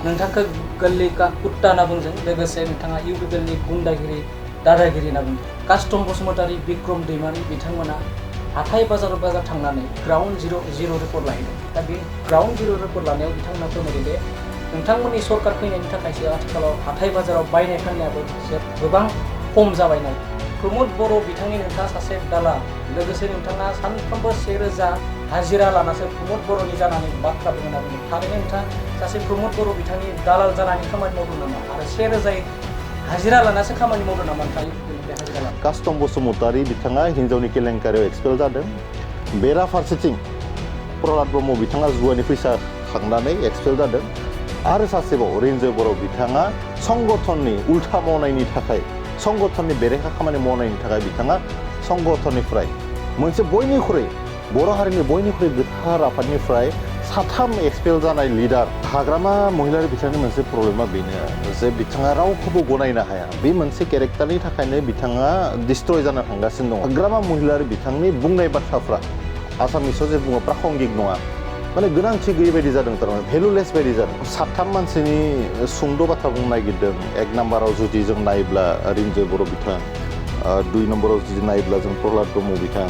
नोंथांखौ गोरलै कुत्ता होनना बुंदों लोगोसे नोंथाङा UPPLनि गुन्दागिरि दादागिरि होनना बुंदों कास्टम बसुमतारी बिक्रम दैमारि बिथांमोना हाथाय बाजार थांनानै ग्राउन्ड जिर' रिपर्ट लाहैदों दा बे ग्राउन्ड जिर' रिपर्ट लानायाव बिथांमोना फोरमायदों दे नोंथांमोननि सरकार फैनायनि थाखायसो आथिखालाव हाथाय बाजाराव बायनाय फाननायाबो गोबां खम जाबाय नालाय प्रमद बर' बिथांनि नोंथाङा सासे दालाल लोगोसे नोंथाङा सानफ्रोमबो 1000 हाजिरा लानासो प्रमद बर'नि जानानै बाथ्रा बुंनो होनना बुंदों थारैनो नोंथाङा सासे प्रमद बर' बिथांनि दालाल जानानै खामानि मावदों नामा आरो 1000 हाजिरा लानासो खामानि मावदों नामा नोंथाङा कास्टम बसुमतारी बिथाङा हिन्जावनि केलेंकारियाव एक्सपेल जादों बेराफारसेथिं प्रहलाद ब्रह्म बिथाङा जुवानि फैसा खांनानै एक्सपेल जादों आरो सासेबाव रिन्जय बर' बिथाङा संगठननि उल्था मावनायनि थाखाय संगठननि बेरेखा खामानि मावनायनि थाखाय बिथाङा संगठननिफ्राय मोनसे बयनिख्रुइ बर' हारिनि बयनिख्रुइ गोथार आफादनिफ्राय 3 एक्सपेल जानाय लिडार हाग्रामा महिलारि बिथांनि मोनसे प्रब्लेमा बेनो जे बिथाङा रावखौबो गनायनो हाया बे मोनसे केरेक्टारनि थाखायनो बिथाङा डिस्ट्रय जाना थांगासिनो दं हाग्रामा महिलारि बिथांनि बुंनाय बाथ्राफ्रा आसामिसाव जे बुङो प्रासंगिक नङा माने गोनांथि गैयै बायदि जादों थारमाने भेलुलेस बायदि जादों 3 मानसिनि सुंद' बाथ्रा बुंनो नागिरदों 1 नाम्बाराव जुदि जों नायोब्ला रिन्जय बर' बिथां 2 नम्बराव जुदि नायोब्ला जों प्रहलाद ब्रह्म बिथां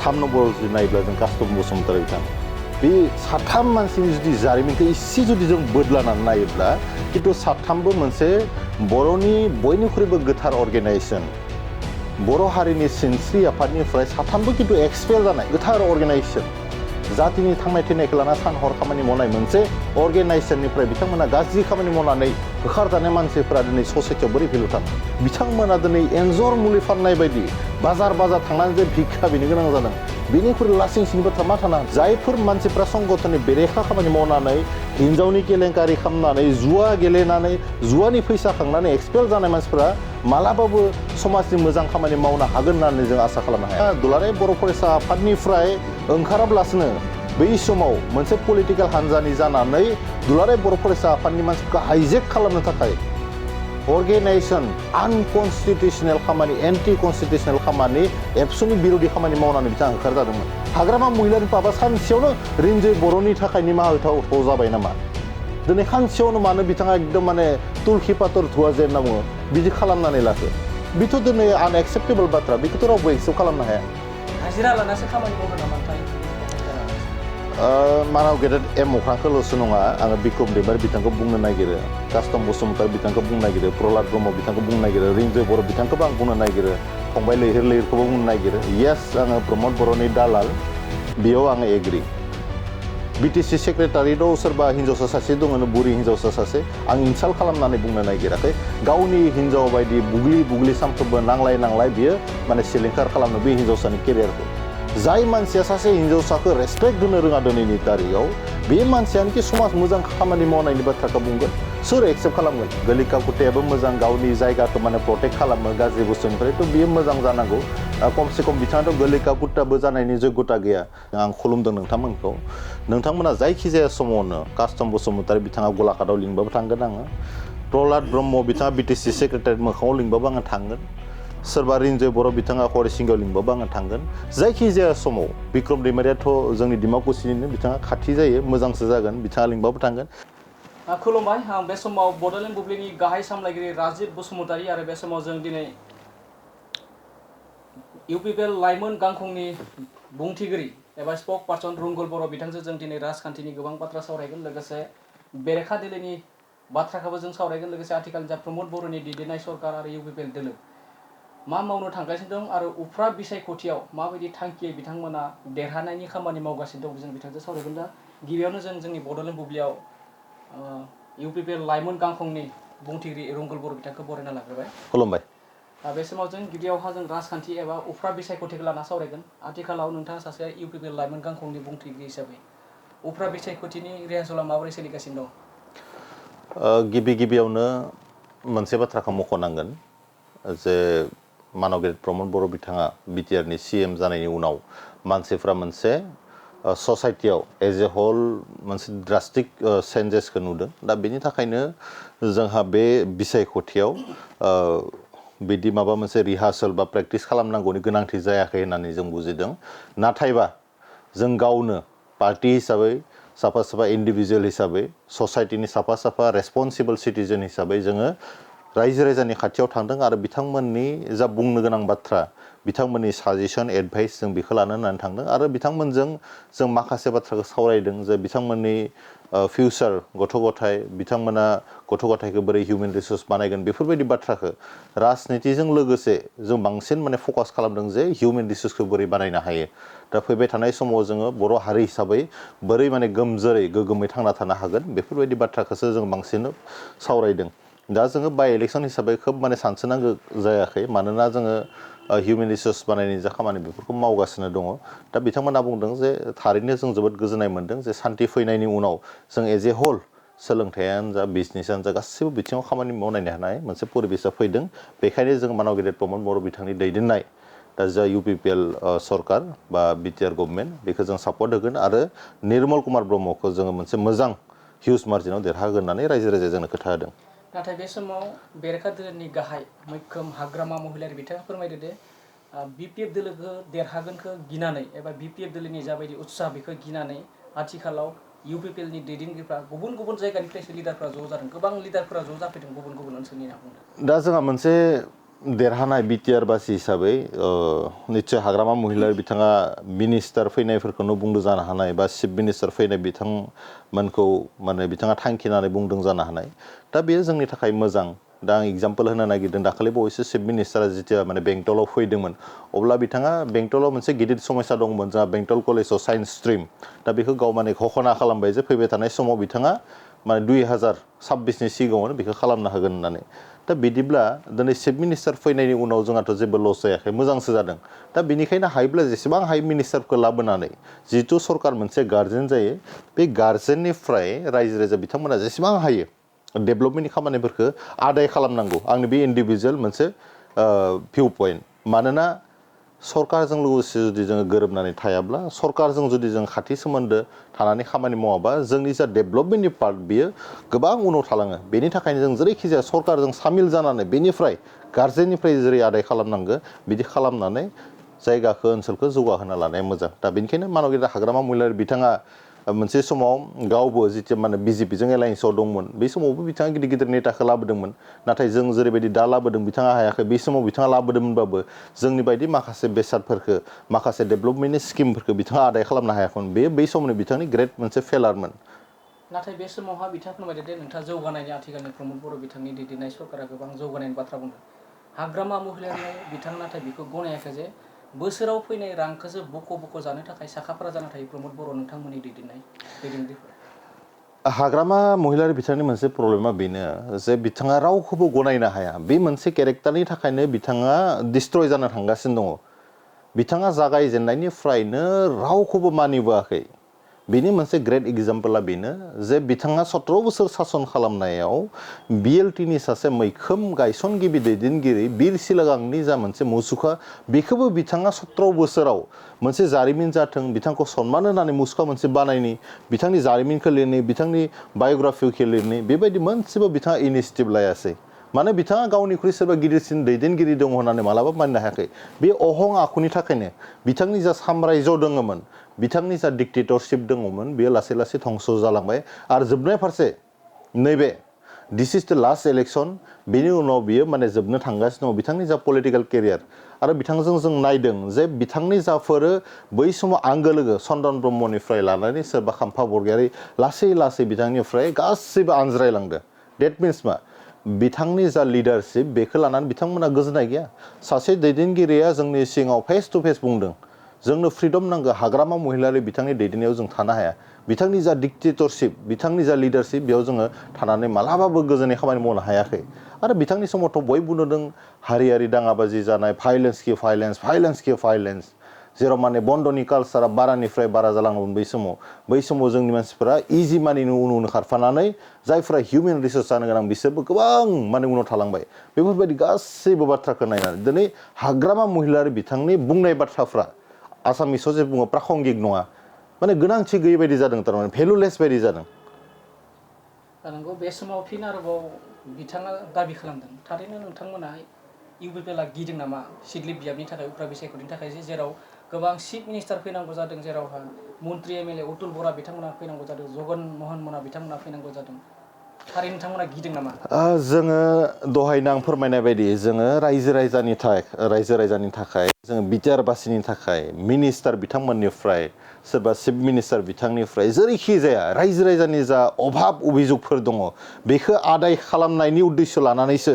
3 नम्बराव जुदि नायोब्ला जों कास्टम बसुमतारी बिथां बे 3 मानसिनि जुदि जारिमिनखौ इसे जुदि जों बोदलानानै नायोब्ला खिन्थु 3बो मोनसे बर'नि बयनिख्रुइबो गोथार अर्गेनाइजेसन बर' हारिनि सिनस्रि आफादनिफ्राय 3बो खिन्थु एक्सपेल जानाय गोथार अर्गेनाइजेसन जातिनि थांनाय थैनायखौ लाना सान हर खामानि मावनाय मोनसे अर्गेनाइजेसननिफ्राय बिथांमोना गाज्रि खामानि मावनानै होखारजानाय मानसिफोरा दिनै ससाइटियाव बोरै भेलु थाङो बिथांमोना दिनै एन्जर मुलि फाननाय बायदि बाजार थांनानै जे भिक्षा बिनो गोनां जादों बेनिख्रुइ लासिंसिनि बाथ्रा मा थाना जायफोर मानसिफ्रा संगठननि बेरेखा खामानि मावनानै हिन्जावनि केलेंकारि खालामनानै जुवा गेलेनानै जुवानि फैसा खांनानै एक्सपेल जानाय मानसिफ्रा मालाबाबो समाजनि मोजां खामानि मावनो हागोन होननानै जों आसा खालामनो हाया दुलाराय बर' फरायसा आफादनिफ्राय ओंखाराब्लासिनो बै समाव मोनसे पलिटिकेल हान्जानि जानानै दुलाराय बर' फरायसा आफादनि मानसिफोरखौ हाइजेक खालामनो थाखाय अर्गेनाइजेसन आनकनस्टिटिउसनेल खामानि एन्टि कनस्टिटिउसनेल खामानि एबसुनि बिरोधि खामानि मावनानै बिथाङा होखारजादोंमोन हाग्रामा महिलारि पाबा सानसेयावनो रिन्जय बर'नि थाखाय निमाहा होथाव जाबाय नामा दिनै सानसेयावनो मानो बिथाङा एकदम माने तुलसि पातर धुवा जे होनना बुङो बिदि खालामनानै लाखो बेथ' दिनै आनएक्सेप्टेबल बाथ्रा बेखौथ' रावबो एक्सेप्ट खालामनो हाया हाजिरा लानासो खामानि मावदों नामा मानाव गेदेर अख्रांखौल'सो नङा आङो बिक्रम दैमारि बिथांखौ बुंनो नागिरो कास्टम बसुमतारी बिथांखौ बुंनो नागिरो प्रहलाद ब्रह्म बिथांखौ बुंनो नागिरो रिन्जय बर' बिथांखौबो आं बुंनो नागिरो फंबाय लैहोरखौबो बुंनो नागिरो येस आङो प्रमद बर'नि दालाल बेयाव आङो एग्रि BTC सेक्रेटारियाव सोरबा हिन्जावसा सासे दङ बुरि हिन्जावसा सासे आं इनसाल्ट खालामनानै बुंनो नागिराखै गावनि हिन्जाव बायदि बुग्लि सानफ्रोमबो नांलाय बियो माने सिलिंखार खालामनो बे हिन्जावसानि केरियारखौ जाय मानसिया सासे हिन्जावसाखौ रेसपेक्ट होनो रोङा दिनैनि तारिखआव बे मानसियानोखि समाज मोजां खामानि मावनायनि बाथ्राखौ बुंगोन सोर एक्सेप्ट खालामगोन गोलिका कुटायाबो मोजां गावनि जायगाखौ माने प्रटेक्ट खालामो गाज्रि बुस्थुनिफ्रायथ' बियो मोजां जानांगौ खमसे खम बिथाङाथ' गोलिका कुटाबो जानायनि जग्यता गैया आं खुलुमदों नोंथांमोनखौ नोंथांमोना जायखिजाया समावनो कास्टम बसुमतारी बिथाङा गलाघाटआव लिंबाबो थांगोन आङो प्रहलाद ब्रह्म बिथाङा BTC सेक्रेटारि मोखाङाव लिंबाबो आङो थांगोन सोरबा रिन्जय बर' बिथाङा हरिसिंगायाव लिंबाबो आङो थांगोन जायखिजाया समाव बिक्रम दैमारियाथ' जोंनि डिमाकुसिनिनो बिथाङा खाथि जायो मोजांसो जागोन बिथाङा लिंबाबो थांगोन खुलुमबाय आं बे समाव बड'लेण्ड बुब्लिनि गाहाय सामलायगिरि राजिब बसुमतारी आरो बे समाव जों दिनै UPPL लाइमोन गांखंनि बुंथिगिरि एबा स्पक पार्सन रुंगल बर' बिथांजों जों दिनै राजखान्थिनि गोबां बाथ्रा सावरायगोन लोगोसे बेरेखा दिल्लीनि बाथ्राखौबो जों सावरायगोन लोगोसे आथिखालनि जा प्रमद बर'नि दैदेननाय सरकार आरो UPPL दोलो मा मावनो थांगासिनो दं आरो उफ्रा बिसायख'थियाव माबायदि थांखियै बिथांमोना देरहानायनि खामानि मावगासिनो दं जों बिथांजों सावरायगोन दा गिबियावनो जों जोंनि बड'लेण्ड बुब्लियाव UPPL लाइमोन गांखंनि बुंथिगिरि रुंगल बर' बिथांखौ बरायना लाग्रोबाय खुलुमबाय बे समाव जों गिबियावहा जों राजखान्थि एबा उफ्रा बिसायख'थिखौ लाना सावरायगोन आथिखालाव नोंथाङा सासे UPPL लाइमोन गांखंनि बुंथिगिरि हिसाबै उफ्रा बिसायख'थिनि रिहार्सेला माबोरै सोलिगासिनो दं गिबियावनो मोनसे बाथ्राखौ मख'नांगोन जे मानगेट प्रमद बर' बिथाङा बिटिआरनि CM जानायनि उनाव मानसिफ्रा मोनसे ससाइटियाव एज ए होल मोनसे ड्रास्टिक चेन्जेसखौ नुदों दा बेनि थाखायनो जोंहा बे बिसायख'थियाव बिदि माबा मोनसे रिहार्सेल बा प्रेक्टिस खालामनांगौनि गोनांथि जायाखै होननानै जों बुजिदों नाथायबा जों गावनो पार्टि हिसाबै साफा साफा इन्डिभिजुवेल हिसाबै ससाइटिनि साफा साफा रेसपन्सिबल सिटिजेन हिसाबै जोङो रायजो राजानि खाथियाव थांदों आरो बिथांमोननि जा बुंनो गोनां बाथ्रा बिथांमोननि साजेसन एडभाइस जों बेखौ लानो होननानै थांदों आरो बिथांमोनजों जों माखासे बाथ्राखौ सावरायदों जे बिथांमोननि फिउचार गथ' गथाय बिथांमोना गथ' गथायखौ बोरै हिउमेन रिसोर्स बानायगोन बेफोरबायदि बाथ्राखौ राजनितिजों लोगोसे जों बांसिन माने फकास खालामदों जे हिउमेन रिसोर्सखौ बोरै बानायनो हायो दा फैबाय थानाय समाव जोङो बर' हारि हिसाबै बोरै माने गोमजोरै गोगोमै थांना थानो हागोन बेफोरबायदि बाथ्राखौसो जों बांसिन सावरायदों दा जोङो बाय इलेक्सन हिसाबै खोब माने सानसोनांगौ जायाखै मानोना जोङो हिउमेन रिसोर्स बानायनायनि जा खामानि बेफोरखौ मावगासिनो दङ दा बिथांमोना बुंदों जे थारैनो जों जोबोद गोजोननाय मोनदों जे सान्थि फैनायनि उनाव जों एज ए होल सोलोंथायानो जा बिजनेसानो जा गासैबो बिथिङाव खामानि मावनायनो हानाय मोनसे परिबेसा फैदों बेखायनो जों मानाव गेदेर प्रमद बर' बिथांनि दैदेननाय दा जा UPPL सरकार बा BTR गभर्नमेन्ट बेखौ जों सापर्ट होगोन आरो निर्मल कुमार ब्रह्मखौ जोङो मोनसे मोजां हिउज मार्जिनाव देरहागोन होननानै रायजो राजाया जोंनो खोथा होदों नाथाय बे समाव बेरेखा दोलोनि गाहाय मैखोम हाग्रामा महिलारि बिथाङा फोरमायदो दे BPF दोलोखौ देरहागोनखौ गिनानै एबा BPF दोलोनि जाबायदि उत्साह बेखौ गिनानै आथिखालाव UPPL नि दैदेनगिरिफ्रा गुबुन गुबुन जायगानिफ्रायसो लिडारफ्रा ज' जादों गोबां लिडारफ्रा ज' जाफैदों गुबुन गुबुन ओनसोलनि होनना बुंदों दा जोंहा मोनसे देरहानाय BTR बासि हिसाबै निस्सय हाग्रामा महिलारि बिथाङा मिनिस्टार फैनायफोरखौनो बुंदों जानो हानाय बा चिफ मिनिस्टार फैनाय बिथांमोनखौ माने बिथाङा थांखिनानै बुंदों जानो हानाय दा बेयो जोंनि थाखाय मोजां दा आं एग्जाम्पल होनो नागिरदों दाखालि बावैसो चिफ मिनिस्टारा जेथिया माने बेंटलाव फैदोंमोन अब्ला बिथाङा बेंटलाव मोनसे गिदिर समस्या दंमोन जोंहा बेंटल कलेजाव साइन्स स्ट्रिम दा बेखौ गाव माने घोषणा खालामबाय जे फैबाय थानाय समाव बिथाङा माने 2026नि सिगाङावनो बेखौ खालामनो हागोन होननानै दा बिदिब्ला दिनै चिफ मिनिस्टार फैनायनि उनाव जोंहाथ' जेबो लस जायाखै मोजांसो जादों दा बेनिखायनो हायोब्ला जेसेबां हायो मिनिस्टारखौ लाबोनानै जिहेथु सरकार मोनसे गार्जेन जायो बे गार्जेननिफ्राय रायजो राजा बिथांमोना जेसेबां हायो डेभेलपमेन्टनि खामानिफोरखौ आदाय खालामनांगौ आंनि बे इन्डिभिजुवेल मोनसे भिउ पइन्ट मानोना सरकारजों लोगोसे जुदि जोङो गोरोबनानै थायाब्ला सरकारजों जुदि जों खाथि सोमोन्दो थानानै खामानि मावाबा जोंनि जा डेभेलपमेन्टनि पार्ट बियो गोबां उनाव थालाङो बेनि थाखायनो जों जेरैखि जाया सरकारजों सामिल जानानै बेनिफ्राय गार्जेननिफ्राय जेरै आदाय खालामनांगौ बिदि खालामनानै जायगाखौ ओनसोलखौ जौगाहोना लानाया मोजां दा बेनिखायनो मानगिरि हाग्रामा महिलारि बिथाङा मोनसे समाव गावबो जिथिया माने BJPजों एलायन्सआव दंमोन बे समावबो बिथाङा गिदिर गिदिर नेताखौ लाबोदोंमोन नाथाय जों जेरैबायदि दा लाबोदों बिथाङा हायाखै बे समाव बिथाङा लाबोदोंमोनबाबो जोंनि बायदि माखासे बेसादफोरखौ माखासे डेभेलपमेन्टनि स्किमफोरखौ बिथाङा आदाय खालामनो हायाखैमोन बै समनि बिथांनि ग्रेट मोनसे फेलारमोन नाथाय बे समावहा बिथाङा फोरमायदो दे नोंथाङा जौगानायनि आथिखालनि प्रमद बर' बिथांनि दैदेननाय सरकारा गोबां जौगानायनि बाथ्रा बुंदों हाग्रामा महिलारिया बिथाङा नाथाय बेखौ गनायाखै जे बोसोराव फैनाय रांखौसो बख' जानो थाखाय साखाफारा जाना थायो प्रमद बर' नोंथांमोननि दैदेनगिरिफोरा हाग्रामा महिलारि बिथांनि मोनसे प्रब्लेमा बेनो जे बिथाङा रावखौबो गनायनो हाया बे मोनसे केरेक्टारनि थाखायनो बिथाङा डिस्ट्रय जानो थांगासिनो दङ बिथाङा जागायजेननायनिफ्रायनो रावखौबो मानिबोआखै बेनि मोनसे ग्रेट एग्जाम्पला बेनो जे बिथाङा 17 बोसोर सासन खालामनायाव BLTनि सासे मैखोम गायसनगिरि दैदेनगिरि बिर सिलागांनि जा मोनसे मुसुखा बेखौबो बिथाङा 17 बोसोराव मोनसे जारिमिन जाथों बिथांखौ सनमान होनानै मुसुखा मोनसे बानायनि बिथांनि जारिमिनखौ लिरनि बिथांनि बाय'ग्राफिखौ लिरनि बेबायदि मोनसेबो बिथाङा इनिसिएटिभ लायासै माने बिथाङा गावनिख्रुइ सोरबा गिदिरसिन दैदेनगिरि दङ होननानै मालाबा मानिनो हायाखै बे अहं आखुनि थाखायनो बिथांनि जा साम्रायज्य दङमोन बिथांनि जा डिक्टेटरशिप दङमोन बेयो लासै लासै धंस जालांबाय आरो जोबनाय फारसे नैबे दिस इज द लास्ट इलेक्सन बेनि उनाव बियो माने जोबनो थांगासिनो दङ बिथांनि जा पलिटिकेल केरियार आरो बिथांजों जों नायदों जे बिथांनि जाफोरो बै समाव आंगो लोगो चन्दन ब्रह्मनिफ्राय लानानै सोरबा खाम्फा बरगयारि लासै लासै बिथांनिफ्राय गासैबो आनज्रायलांदों डेट मिन्स मा बिथांनि जा लिडारशिप बेखौ लानानै बिथांमोना गोजोननाय गैया सासे दैदेनगिरिया जोंनि सिगाङाव फेस टु फेस बुंदों जोंनो फ्रिडम नांगौ हाग्रामा महिलारि बिथांनि दैदेननायाव जों थानो हाया बिथांनि जा डिक्टेटरशिप बिथांनि जा लिडारशिप बेयाव जोङो थानानै मालाबाबो गोजोननाय खामानि मावनो हायाखै आरो बिथांनि समावथ' बयबो नुदों हारियारि दाङाबाजि जानाय भाइलेन्स जेराव माने बन्द'नि कालसारा बारानिफ्राय बारा जालाङोमोन बै समाव जोंनि मानसिफोरा इजि मानिनि उन खारफानानै जायफोरा हिउमेन रिसोर्स जानो गोनां बिसोरबो गोबां माने उनाव थालांबाय बेफोरबायदि गासैबो बाथ्राखौ नायनानै दिनै हाग्रामा महिलारि बिथांनि बुंनाय बाथ्राफ्रा आसामिसाव जे बुङो प्रासंगिक नङा माने गोनांथि गैयै बायदि जादों थारमाने भेलुलेस बायदि जादों नंगौ बे समाव फिन आरोबाव बिथाङा दाबि खालामदों थारैनो नोंथांमोना UPPLआ गिदों नामा सिडलिप बियाबनि थाखाय उफ्रा बिसायख'थिनि थाखाय जेराव गोबां चिफ मिनिस्टार फैनांगौ जादों जेरावहा मन्त्रि एमएलए अतुल बरा बिथांमोना फैनांगौ जादों जगन मोहन मोना बिथांमोना फैनांगौ जादों थारै नोंथांमोना गिदों नामा? जोङो दहायनो आं फोरमायनाय बायदि जोङो रायजो राजानि थाखाय जोङो बिटिआर बासिनि थाखाय मिनिस्टार बिथांमोननिफ्राय सोरबा चिफ मिनिस्टार बिथांनिफ्राय जेरैखि जाया रायजो राजानि जा अभाब अभिजुगफोर दङ बेखौ आदाय खालामनायनि उद्देश्य लानानैसो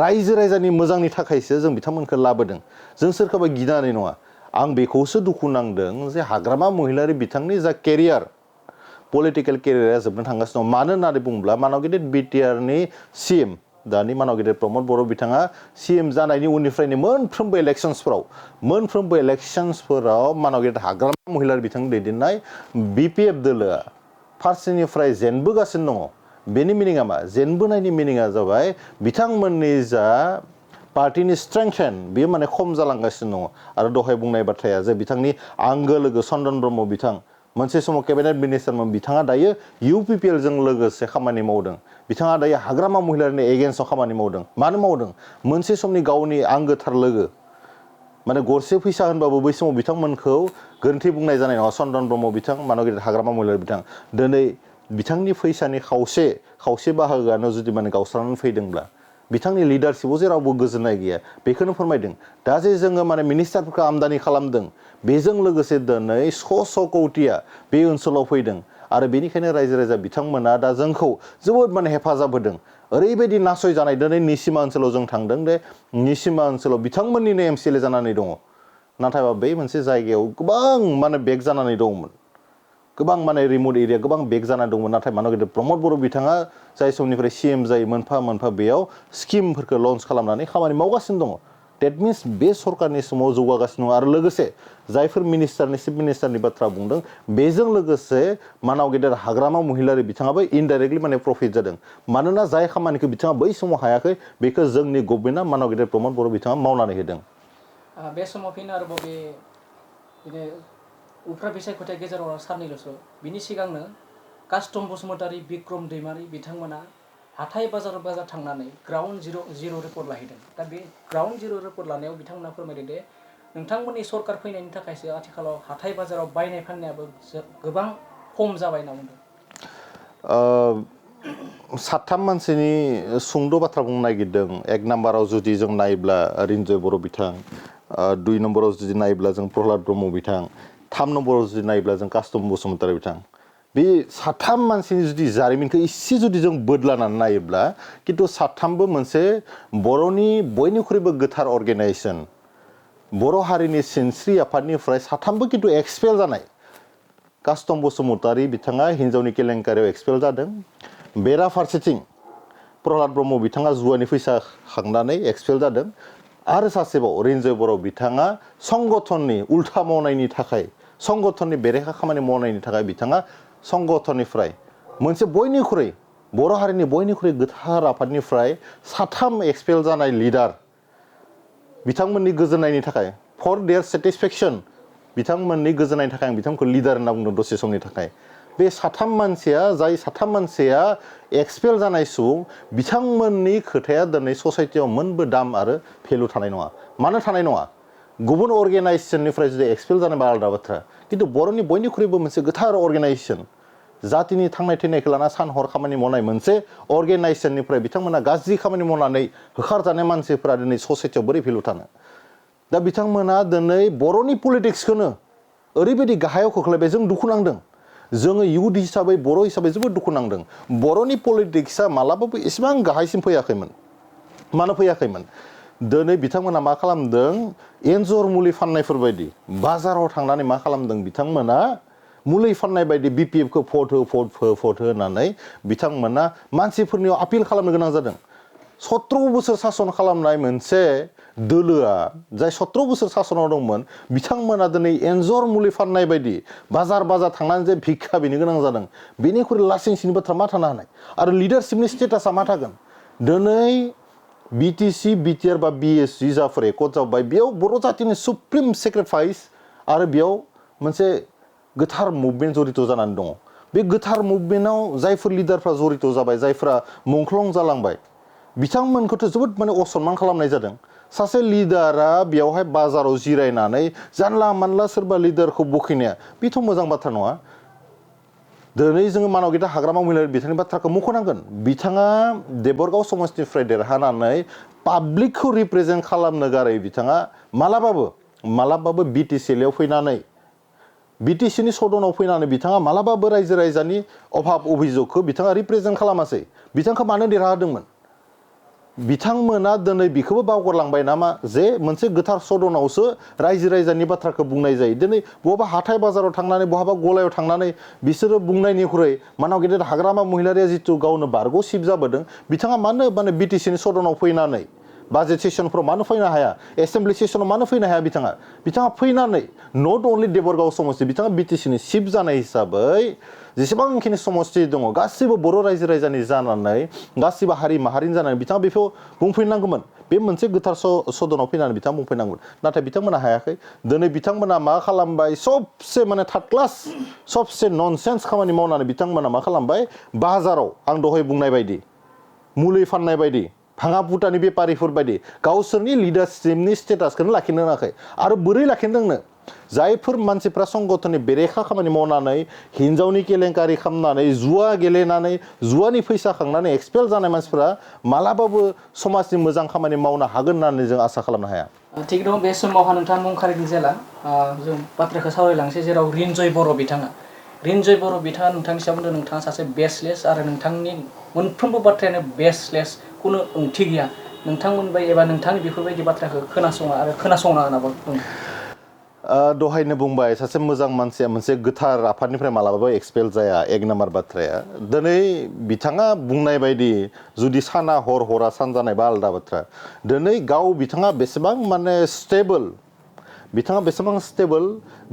रायजो राजानि मोजांनि थाखायसो जों बिथांमोनखौ लाबोदों जों सोरखौबा गिनानै नङा आं बेखौसो दुखु नांदों जे हाग्रामा महिलारि बिथांनि जा केरियार पलिटिकेल केरियारा जोबनो थांगासिनो दं मानो होननानै बुङोब्ला मानाव गेदेर बिटिआरनि सिएम दानि मानाव गेदेर प्रमद बर' बिथाङा सिएम जानायनि उननिफ्रायनो मोनफ्रोमबो इलेक्शन्सफोराव मानाव गेदेर हाग्रामा महिलारि बिथां दैदेननाय बिपिएफ दोलोआ फारसेनिफ्राय जेनबोगासिनो दङ बेनि मिनिङा मा जेनबोनायनि मिनिङा जाबाय बिथांमोननि जा पार्टिनि स्ट्रेंथेन बेयो माने खम जालांगासिनो दङ आरो दहाय बुंनाय बाथ्राया जे बिथांनि आंगो लोगो चन्दन ब्रह्म बिथां मोनसे समाव केबिनेट मिनिस्टारमोन बिथाङा दायो UPPL जों लोगोसे खामानि मावदों बिथाङा दायो हाग्रामा महिलारिनि एगेन्स्टआव खामानि मावदों मानो मावदों मोनसे समनि गावनि आंगोथार लोगो माने गरसे फैसा होनबाबो बै समाव बिथांमोनखौ गोरोन्थि बुंनाय जानाय नङा चन्दन ब्रह्म बिथां मानो गेदेर हाग्रामा महिलारि बिथां दिनै बिथांनि फैसानि खावसे बाहागोआनो जुदि माने गावस्रानानै फैदोंब्ला बिथांनि लिडारशिपआव जेरावबो गोजोननाय गैया बेखौनो फोरमायदों दा जे जोङो माने मिनिस्टारफोरखौ आमदानि खालामदों बेजों लोगोसे दिनै श' कौटिया बे ओनसोलाव फैदों आरो बेनिखायनो रायजो राजा बिथांमोना दा जोंखौ जोबोद माने हेफाजाब होदों ओरैबायदि नासयजानाय दिनै निसिमा ओनसोलाव जों थांदों दे निसिमा ओनसोलाव बिथांमोननिनो MCLA जानानै दङ नाथायबा बै मोनसे जायगायाव गोबां माने बेक जानानै दंमोन गोबां माने रिमोट एरिया गोबां बेक जानानै दंमोन नाथाय मानो गेदेर प्रमद बर' बिथाङा जाय समनिफ्राय CM जायो मोनफा मोनफा बेयाव स्किमफोरखौ लन्च खालामनानै खामानि मावगासिनो दङ डेट मिन्स बे सरकारनि समाव जौगागासिनो दङ आरो लोगोसे जायफोर मिनिस्टारनि चिफ मिनिस्टारनि बाथ्रा बुंदों बेजों लोगोसे मानाव गेदेर हाग्रामा महिलारि बिथाङाबो इनडाइरेक्टलि माने प्रफिट जादों मानोना जाय खामानिखौ बिथाङा बै समाव हायाखै बेखौ जोंनि गभर्नमेन्टआ मानाव गेदेर प्रमद बर' बिथाङा मावनानै होदों बे समाव फिन आरोबाव बिदिनो उफ्रा बिसायख'थाय गेजेराव सारनैल'सो बिनि सिगांनो कास्टम बसुमतारी बिक्रम दैमारि बिथांमोना हाथाय बाजार थांनानै ग्राउन्ड जिर' रिपर्ट लाहैदों दा बे ग्राउन्ड जिर' रिपर्ट लानायाव बिथांमोना फोरमायदों दे नोंथांमोननि सरकार फैनायनि थाखायसो आथिखालाव हाथाय बाजाराव बायनाय फाननायाबो गोबां खम जाबाय होनना बुंदों साथाम मानसिनि सुंद' बाथ्रा बुंनो नागिरदों एक नाम्बाराव जुदि जों नायोब्ला रिन्जय बर' बिथां 2 नम्बराव जुदि नायोब्ला जों प्रह्लाद ब्रह्म बिथां 3 नम्बराव जुदि नायोब्ला जों कास्टम बसुमतारी बिथां बे साथाम मानसिनि जुदि जारिमिनखौ इसे जुदि जों बोदलानानै नायोब्ला खिन्थु साथामबो मोनसे बर'नि बयनिख्रुइबो गोथार अर्गेनाइजेसन बर' हारिनि सिनस्रि आफादनिफ्राय साथामबो खिन्थु एक्सपेल जानाय कास्टम बसुमतारी बिथाङा हिन्जावनि केलेंकारियाव एक्सपेल जादों बेराफारसेथिं प्रह्लाद ब्रह्म बिथाङा जुवानि फैसा खांनानै एक्सपेल जादों आरो सासेबाव रिन्जय बर' बिथाङा संगठननि उल्था मावनायनि थाखाय संगठननि बेरेखा खामानि मावनायनि थाखाय बिथाङा संगठननिफ्राय मोनसे बयनिख्रुइ बर' हारिनि बयनिख्रुइ गोथार आफादनिफ्राय साथाम एक्सपेल जानाय लिडार बिथांमोननि गोजोननायनि थाखाय फर देयार सेटिसफेक्सन बिथांमोननि गोजोननायनि थाखाय आं बिथांखौ लिडार होनना बुंदों दसे समनि थाखाय बे साथाम मानसिया एक्सपेल जानाय सुबुं बिथांमोननि खोथाया दिनै ससाइटियाव मोनबो दाम आरो भेलु थानाय नङा मानो थानाय नङा गुबुन अर्गेनाइजेसननिफ्राय जुदि एक्सपेल जानायबा आलादा बाथ्रा खिन्थु बर'नि बयनिख्रुइबो मोनसे गोथार अर्गेनाइजेसन जातिनि थांनाय थैनायखौ लाना सान हर खामानि मावनाय मोनसे अर्गेनाइजेसननिफ्राय बिथांमोना गाज्रि खामानि मावनानै होखारजानाय मानसिफोरा दिनै ससाइटियाव बोरै भेलु थानो दा बिथांमोना दिनै बर'नि पलिटिक्सखौनो ओरैबायदि गाहायाव खोख्लैबाय जों दुखु नांदों जोङो इयुथ हिसाबै बर' हिसाबै जोबोद दुखु नांदों बर'नि पलिटिक्सआ मालाबाबो एसेबां गाहायसिम फैयाखैमोन मानो फैयाखैमोन दिनै बिथांमोना मा खालामदों एन्जर मुलि फाननायफोर बायदि बाजाराव थांनानै मा खालामदों बिथांमोना मुलि फाननाय बायदि BPFखौ भट हो होननानै बिथांमोना मानसिफोरनियाव आपिल खालामनो गोनां जादों 17 बोसोर सासन खालामनाय मोनसे दोलोआ जाय 17 बोसोर सासनाव दंमोन बिथांमोना दिनै एन्जर मुलि फाननाय बायदि बाजार थांनानै जे भिक्षा बिनो गोनां जादों बेनिख्रुइ लासिंसिनि बाथ्रा मा थानो हानाय आरो लिडारशिपनि स्टेटासा मा थागोन दिनै BTC BTR बा BSC जाफोर एकर्ड जाबाय बेयाव बर' जातिनि सुप्रिम सेक्रिफाइस आरो बेयाव मोनसे गोथार मुभमेन्ट जरित जानानै दङ बे गोथार मुभमेन्टआव जायफोर लिडारफ्रा जरित जाबाय जायफ्रा मुंख्लं जालांबाय बिथांमोनखौथ' जोबोद माने असनमान खालामनाय जादों सासे लिडारा बेयावहाय बाजाराव जिरायनानै जानला मानला सोरबा लिडारखौ बखिनाया बेथ' मोजां बाथ्रा नङा दिनै जोङो मानाव हाग्रामा महिलारि बिथांनि बाथ्राखौ मुंख'नांगोन बिथाङा देबरगाव समस्तिनिफ्राय देरहानानै पाब्लिकखौ रिप्रेजेन्ट खालामनो गारै बिथाङा मालाबाबो बिटिसिएलआव फैनानै बिटिसिनि सदनाव फैनानै बिथाङा मालाबाबो रायजो राजानि अभाब अभिजगखौ बिथाङा रिप्रेजेन्ट खालामासै बिथांखौ मानो देरहादोंमोन बिथांमोना दिनै बिखौबो बावगारलांबाय नामा जे मोनसे गोथार सदनावसो रायजो राजानि बाथ्राखौ बुंनाय जायो दिनै बहाबा हाथाय बाजाराव थांनानै बहाबा गलायाव थांनानै बिसोरो बुंनायनिख्रुइ मानाव गेदेर हाग्रामा महिलारिया जितु गावनो बारग' सिब जाबोदों बिथाङा मानो बिटिसिनि सदनाव फैनानै बाजेट सेसनफ्राव मानो फैनो हाया एसेम्ब्लि सेसनाव मानो फैनो हाया बिथाङा फैनानै नट अनलि देबरगाव समस्ति बिथाङा बिटिसिनि सिफ जानाय हिसाबै जेसेबांखिनि समस्ति दङ गासिबो बर' रायजो राजानि जानानै गासिबो हारि माहारिनि जानानै बिथाङा बेखौ बुंफैनांगौमोन बे मोनसे गोथार सदनाव फैनानै बिथाङा बुंफैनांगौमोन नाथाय बिथांमोना हायाखै दिनै बिथांमोना मा खालामबाय सबसे थार्ड क्लास सबसे ननसेन्स खामानि मावनानै बिथांमोना मा खालामबाय बाजाराव आं दहाय बुंनाय बायदि मुलि फाननाय बायदि भाङा पुटानि बेपारिफोर बायदि गावसोरनि लिडारशिपनि स्टेटासखौनो लाखिनो रोङाखै आरो बोरै लाखिनो रोंनो जायफोर मानसिफ्रा संगठननि बेरेखा खामानि मावनानै हिन्जावनि केलेंकारि खालामनानै जुवा गेलेनानै जुवानि फैसा खांनानै एक्सपेल जानाय मानसिफ्रा मालाबाबो समाजनि मोजां खामानि मावनो हागोन होननानै जों आसा खालामनो हाया थिग दं बे समावहा नोंथाङा मुं खारिनि जेला जों बाथ्राखौ सावरायलांसै जेराव रिन्जय बर' बिथाङा रिन्जय बर' बिथाङा नोंथांनि सायाव बुंदों नोंथाङा सासे बेसलेस आरो नोंथांनि मोनफ्रोमबो बाथ्रायानो बेसलेस खुनु ओंथि गैया नोंथांमोनबाय एबा नोंथांनि बेफोरबायदि बाथ्राखौ खोनासङा आरो खोनासंना होनाबो बुंदों दहायनो बुंबाय सासे मोजां मानसिया मोनसे गोथार आफादनिफ्राय मालाबाबो एक्सपेल जाया एक नाम्बार बाथ्राया दिनै बिथाङा बुंनाय बायदि जुदि साना हरा सान जानायबा आलादा बाथ्रा दिनै गाव बिथाङा बेसेबां स्टेबल बिथाङा बेसेबां स्टेबल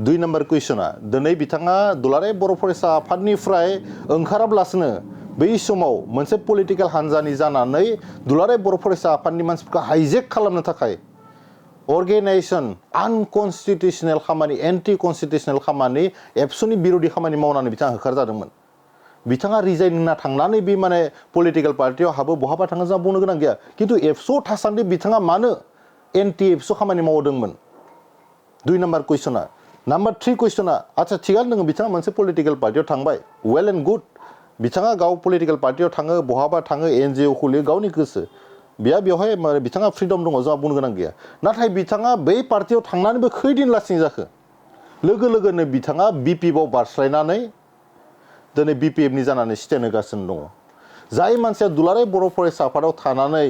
दुइ नाम्बार कुइसना दिनै बिथाङा दुलाराय बर' फरायसा आफादनिफ्राय ओंखाराब्लासिनो बै समाव मोनसे पलिटिकेल हान्जानि जानानै दुलाराय बर' फरायसा आफादनि मानसिफोरखौ हाइजेक खालामनो थाखाय अर्गेनाइजेसन आनकनस्टिटिउसनेल खामानि एन्टि कनस्टिटिउसनेल खामानि एबसुनि बिरोधि खामानि मावनानै बिथाङा होखारजादोंमोन बिथाङा रिजाइन होना थांनानै बे पलिटिकेल पार्टियाव हाबो बहाबा थाङो जोंहा बुंनो गोनां गैया खिन्थु एबसुआव थासान्दि बिथाङा मानो एन्टि एबसु खामानि मावदोंमोन दुइ नाम्बार कुइसना नाम्बार 3 कुइसना आচ্ছা थिगानो दङ बिथाङा मोनसे पलिटिकेल पार्टियाव थांबाय वेल एन्ड गुड बिथाङा गाव पलिटिकेल पार्टियाव थाङो बहाबा थाङो एनजिअ खुलियो गावनि गोसो बेवहाय बिथाङा फ्रिडम दङ जोंहा बुंनो गोनां गैया नाथाय बिथाङा बै पार्टियाव थांनानैबो खैदिन लास्टिं जाखो लोगो लोगोनो बिथाङा बिपिएफआव बारस्लायनानै दिनै बिपिएफनि जानानै स्टेन्ड होगासिनो दङ जाय मानसिया दुलाराय बर' फरायसा आफादाव थानानै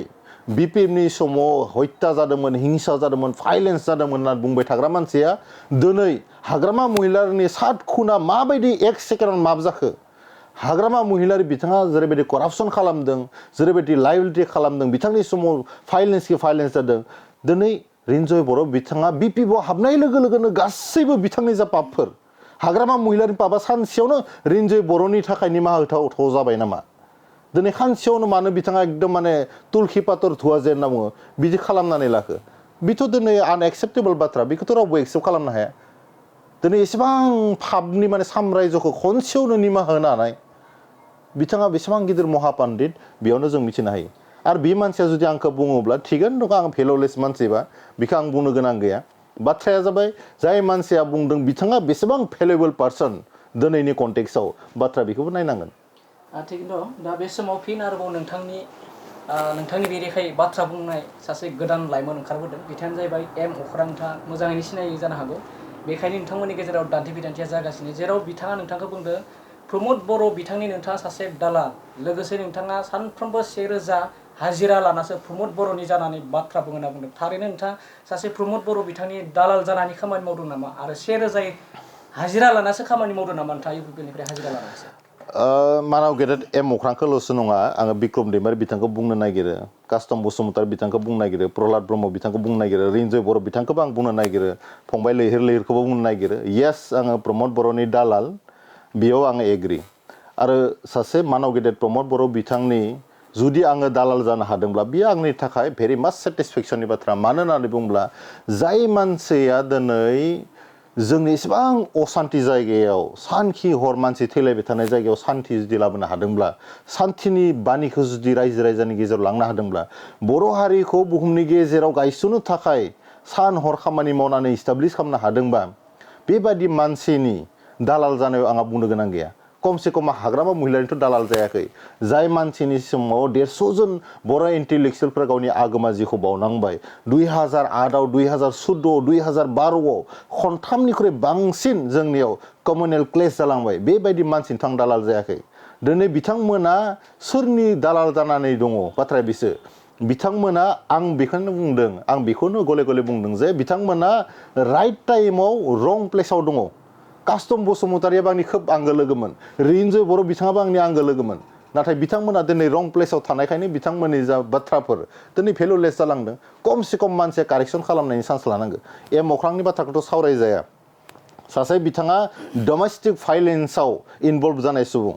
बिपिएफनि समाव हत्या जादोंमोन हिंसा जादोंमोन भाइलेन्स जादोंमोन होननानै बुंबाय थाग्रा मानसिया दिनै हाग्रामा महिलारिनि 7 खुना माबायदि एक सेकेन्डआव माफ जाखो हाग्रामा महिलारि बिथाङा जेरैबायदि करापसन खालामदों जेरैबायदि लायबिलिटि खालामदों बिथांनि समाव भाइलेन्स जादों दिनै रिन्जय बर' बिथाङा बिपिएफआव हाबनाय लोगो लोगोनो गासैबो बिथांनि जा पापफोर हाग्रामा महिलारि पापा सानसेयावनो रिन्जय बर'नि थाखाय निमाहा होथाव जाबाय नामा दिनै सानसेयावनो मानो बिथाङा एकदम तुलखि पातर धुवा जे होनना बुङो बिदि खालामनानै लाखो बेथ' दिनै आनएक्सेप्टेबल बाथ्रा बेखौथ' रावबो एक्सेप्ट खालामनो हाया दिनै एसेबां पापनि साम्रायजोखौ खनसेयावनो निमाहा होनो हानाय बिथाङा बेसेबां गिदिर महापन्डित बेयावनो जों मिथिनो हायो आरो बे मानसिया जुदि आंखौ बुङोब्ला थिगानो दङ आं भेलुलेस मानसिबा बेखौ आं बुंनो गोनां गैया बाथ्राया जाबाय जाय मानसिया बुंदों बिथाङा बेसेबां भेलुएबल पार्सन दिनैनि कन्टेक्सआव बाथ्रा बेखौबो नायनांगोन थिग दं दा बे समाव फिन आरोबाव नोंथांनि बेरेखायै बाथ्रा बुंनाय सासे गोदान लाइमोन ओंखारबोदों बिथाङानो जाहैबाय अख्रां नोंथाङा मोजाङैनो सिनायो जानो हागौ बेखायनो नोंथांमोननि गेजेराव दान्थे बिदान्थिया जागासिनो जेराव बिथाङा नोंथांखौ बुंदों प्रमद बर' बिथांनि नोंथाङा सासे दालाल लोगोसे नोंथाङा सानफ्रोमबो 1000 हाजिरा लानासो प्रमद बर'नि जानानै बाथ्रा बुङो होनना बुंदों थारैनो नोंथाङा सासे प्रमद बर' बिथांनि दालाल जानानै खामानि मावदों नामा आरो 1000 हाजिरा लानासो खामानि मावदों नामा नोंथाङा इउपिपिएलनिफ्राय हाजिरा लानासो मानाव गेदेर अख्रांखौल'सो नङा आङो बिक्रम दैमारि बिथांखौ बुंनो नागिरो कास्टम बसुमतारी बिथांखौ बुंनो नागिरो प्रहलाद ब्रह्म बिथांखौ बुंनो नागिरो रिन्जय बर' बिथांखौबो आं बुंनो नागिरो फंबाय लैहोरखौबो बुंनो नागिरो येस आङो प्रमद बर'नि दालाल बेयाव आङो एग्रि आरो सासे मानाव गेदेर प्रमद बर' बिथांनि जुदि आङो दालाल जानो हादोंब्ला बियो आंनि थाखाय भेरि माच सेटिसफेक्सननि बाथ्रा मानो होननानै बुङोब्ला जाय मानसिया दिनै जोंनि एसेबां असान्ति जायगायाव सानखि हर मानसि थैलायबाय थानाय जायगायाव सान्ति जुदि लाबोनो हादोंब्ला सान्तिनि बानिखौ जुदि रायजो राजानि गेजेराव लांनो हादोंब्ला बर' हारिखौ बुहुमनि गेजेराव गायसननो थाखाय सान हर खामानि मावनानै इस्टाब्लिश खालामनो हादोंबा बेबादि मानसिनि दालाल जानायाव आंहा बुंनो गोनां गैया खमसे खम हाग्रामा महिलानिथ' दालाल जायाखै जाय मानसिनि समाव 150 जन बर' इन्टेलेक्सुवेलफ्रा गावनि आगोमा जिउखौ बावनांबाय 2008 2014 2012 खनथामनिख्रुइ बांसिन जोंनियाव कम्युनेल क्लेश जालांबाय बेबायदि मानसिनि आं दालाल जायाखै दिनै बिथांमोना सोरनि दालाल जानानै दङ बाथ्राया बिसो बिथांमोना आं बेखौनो बुंदों आं बेखौनो गले गले बुंदों जे बिथांमोना राइट टाइमाव रं प्लेसाव दङ कास्टम बसुमतारियाबो आंनि खोब आंगो लोगोमोन रिन्जय बर' बिथाङाबो आंनि आंगो लोगोमोन नाथाय बिथांमोना दिनै रं प्लेसाव थानायखायनो बिथांमोननि जा बाथ्राफोर दिनै भेलुलेस जालांदों खमसे खम मानसिया कारेक्सन खालामनायनि चान्स लानांगौ एम अख्रांनि बाथ्राखौथ' सावरायजाया सासे बिथाङा डमेस्टिक भाइलेन्सआव इनभल्भ जानाय सुबुं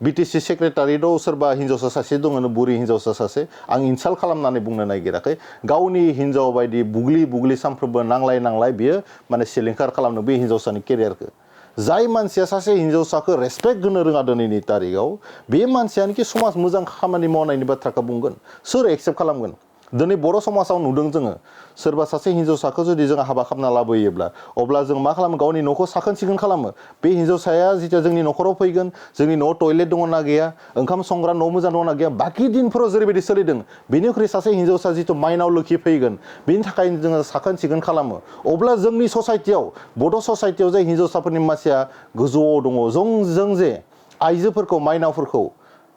बिटिसि सेक्रेटारियाव सोरबा हिन्जावसा सासे दङ बुरि हिन्जावसा सासे आं इनसाल्ट खालामनानै बुंनो नागिराखै गावनि हिन्जाव बायदि बुग्लि सानफ्रोमबो नांलाय बियो माने सिलिंखार खालामनो बे हिन्जावसानि केरियारखौ जाय मानसिया सासे हिन्जावसाखौ रेसपेक्ट होनो रोङा दिनैनि तारिखाव बे मानसियानोखि समाज मोजां खामानि मावनायनि बाथ्राखौ बुंगोन सोर एक्सेप्ट खालामगोन दिनै बर' समाजाव नुदों जोङो सोरबा सासे हिन्जावसाखौ जुदि जों हाबा खालामना लाबोयोब्ला अब्ला जों मा खालामो गावनि न'खौ साखोन सिखोन खालामो बे हिन्जावसाया जिथिया जोंनि न'खराव फैगोन जोंनि न'आव टयलेट दङ ना गैया ओंखाम संग्रा न' मोजां दङ ना गैया बाखि दिनफोराव जेरैबायदि सोलिदों बेनिख्रुइ सासे हिन्जावसा जिथु माइनाव लोखि फैगोन बेनि थाखाय जोङो साखोन सिखोन खालामो अब्ला जोंनि ससाइटियाव बड' ससाइटियाव जाय हिन्जावसाफोरनि मानसिया गोजौआव दङ जों जे आइजोफोरखौ माइनावफोरखौ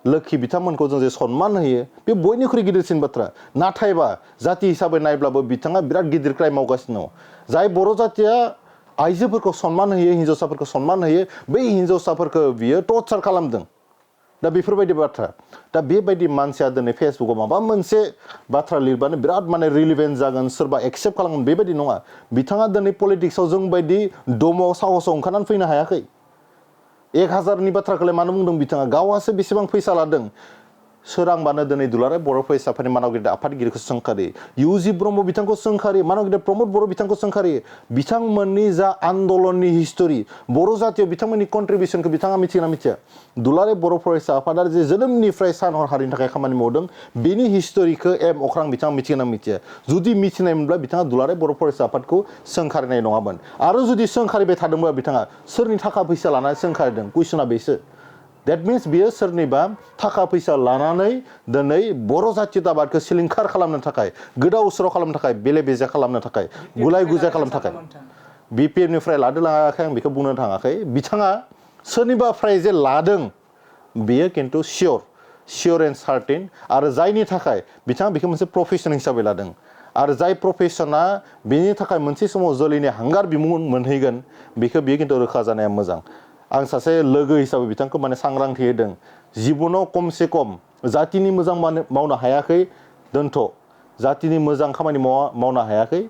लोखि बिथांमोनखौ जों जे सन्मान होयो बे बयनिख्रुइ गिदिरसिन बाथ्रा नाथायबा जाति हिसाबै नायब्लाबो बिथाङा बिराद गिदिर क्राइम मावगासिनो दङ जाय बर' जातिया आइजोफोरखौ सन्मान होयो हिन्जावसाफोरखौ सन्मान होयो बै हिन्जावसाफोरखौ बियो टर्चार खालामदों दा बेफोरबायदि बाथ्रा दा बेबायदि मानसिया दिनै फेसबुकआव माबा मोनसे बाथ्रा लिरबानो बिराद माने रिलिभेन्ट जागोन सोरबा एक्सेप्ट खालामगोन बेबायदि नङा बिथाङा दिनै पलिटिक्सआव जोंबायदि दमाव साहसाव ओंखारनानै फैनो हायाखै 1000नि बाथ्राखौलाय मानो बुंदों बिथाङा गावहासो बेसेबां फैसा लादों सोरांबानो दिनै दुलाराय बर' फरायसाफोरनि मानगिरि आफादगिरिखौ सोंखारि इउजि ब्रह्म बिथांखौ सोंखारि मानगिरि प्रमद बर' बिथांखौ सोंखारि बिथांमोननि जा आन्दलननि हिस्टरि बर' जातियाव बिथांमोननि कन्ट्रिबिउसनखौ बिथाङा मिथियोना मिथिया दुलाराय बर' फरायसा आफादा जे जोनोमनिफ्राय सान हर हारिनि थाखाय खामानि मावदों बेनि हिस्टरिखौ एम अख्रां बिथाङा मिथियोना मिथिया जुदि मिथिनायमोनब्ला बिथाङा दुलाराय बर' फरायसा आफादखौ सोंखारिनाय नङामोन आरो जुदि सोंखारिबाय थादोंबा बिथाङा सोरनि थाखा फैसा लानानै सोंखारिदों कुइसना बेसो That means बियो सोरनिबा थाखा फैसा लानानै दिनै बर' जातीयताबादखौ सिलिंखार खालामनो थाखाय गोदाव सोराव खालामनो थाखाय बेले बेजे खालामनो थाखाय गुलाय गुजाय खालामनो थाखाय बिपिएफनिफ्राय लादो लाङाखै आं बेखौ बुंनो थाङाखै बिथाङा सोरनिबाफ्राय जे लादों बेयो खिन्थु सियर एन्ड सार्टेन आरो जायनि थाखाय बिथाङा बेखौ मोनसे प्रफेसन हिसाबै लादों आरो जाय प्रफेसना बेनि थाखाय मोनसे समाव जोलैनि हांगार बिमुं मोनहैगोन बेखौ बियो खिन्थु रोखा जानाया मोजां आं सासे लोगो हिसाबै बिथांखौ माने सांग्रांथि होदों जिबनाव खमसे खम जातिनि मोजां मावनो हायाखै दोनथ' जातिनि मोजां खामानि मावनो हायाखै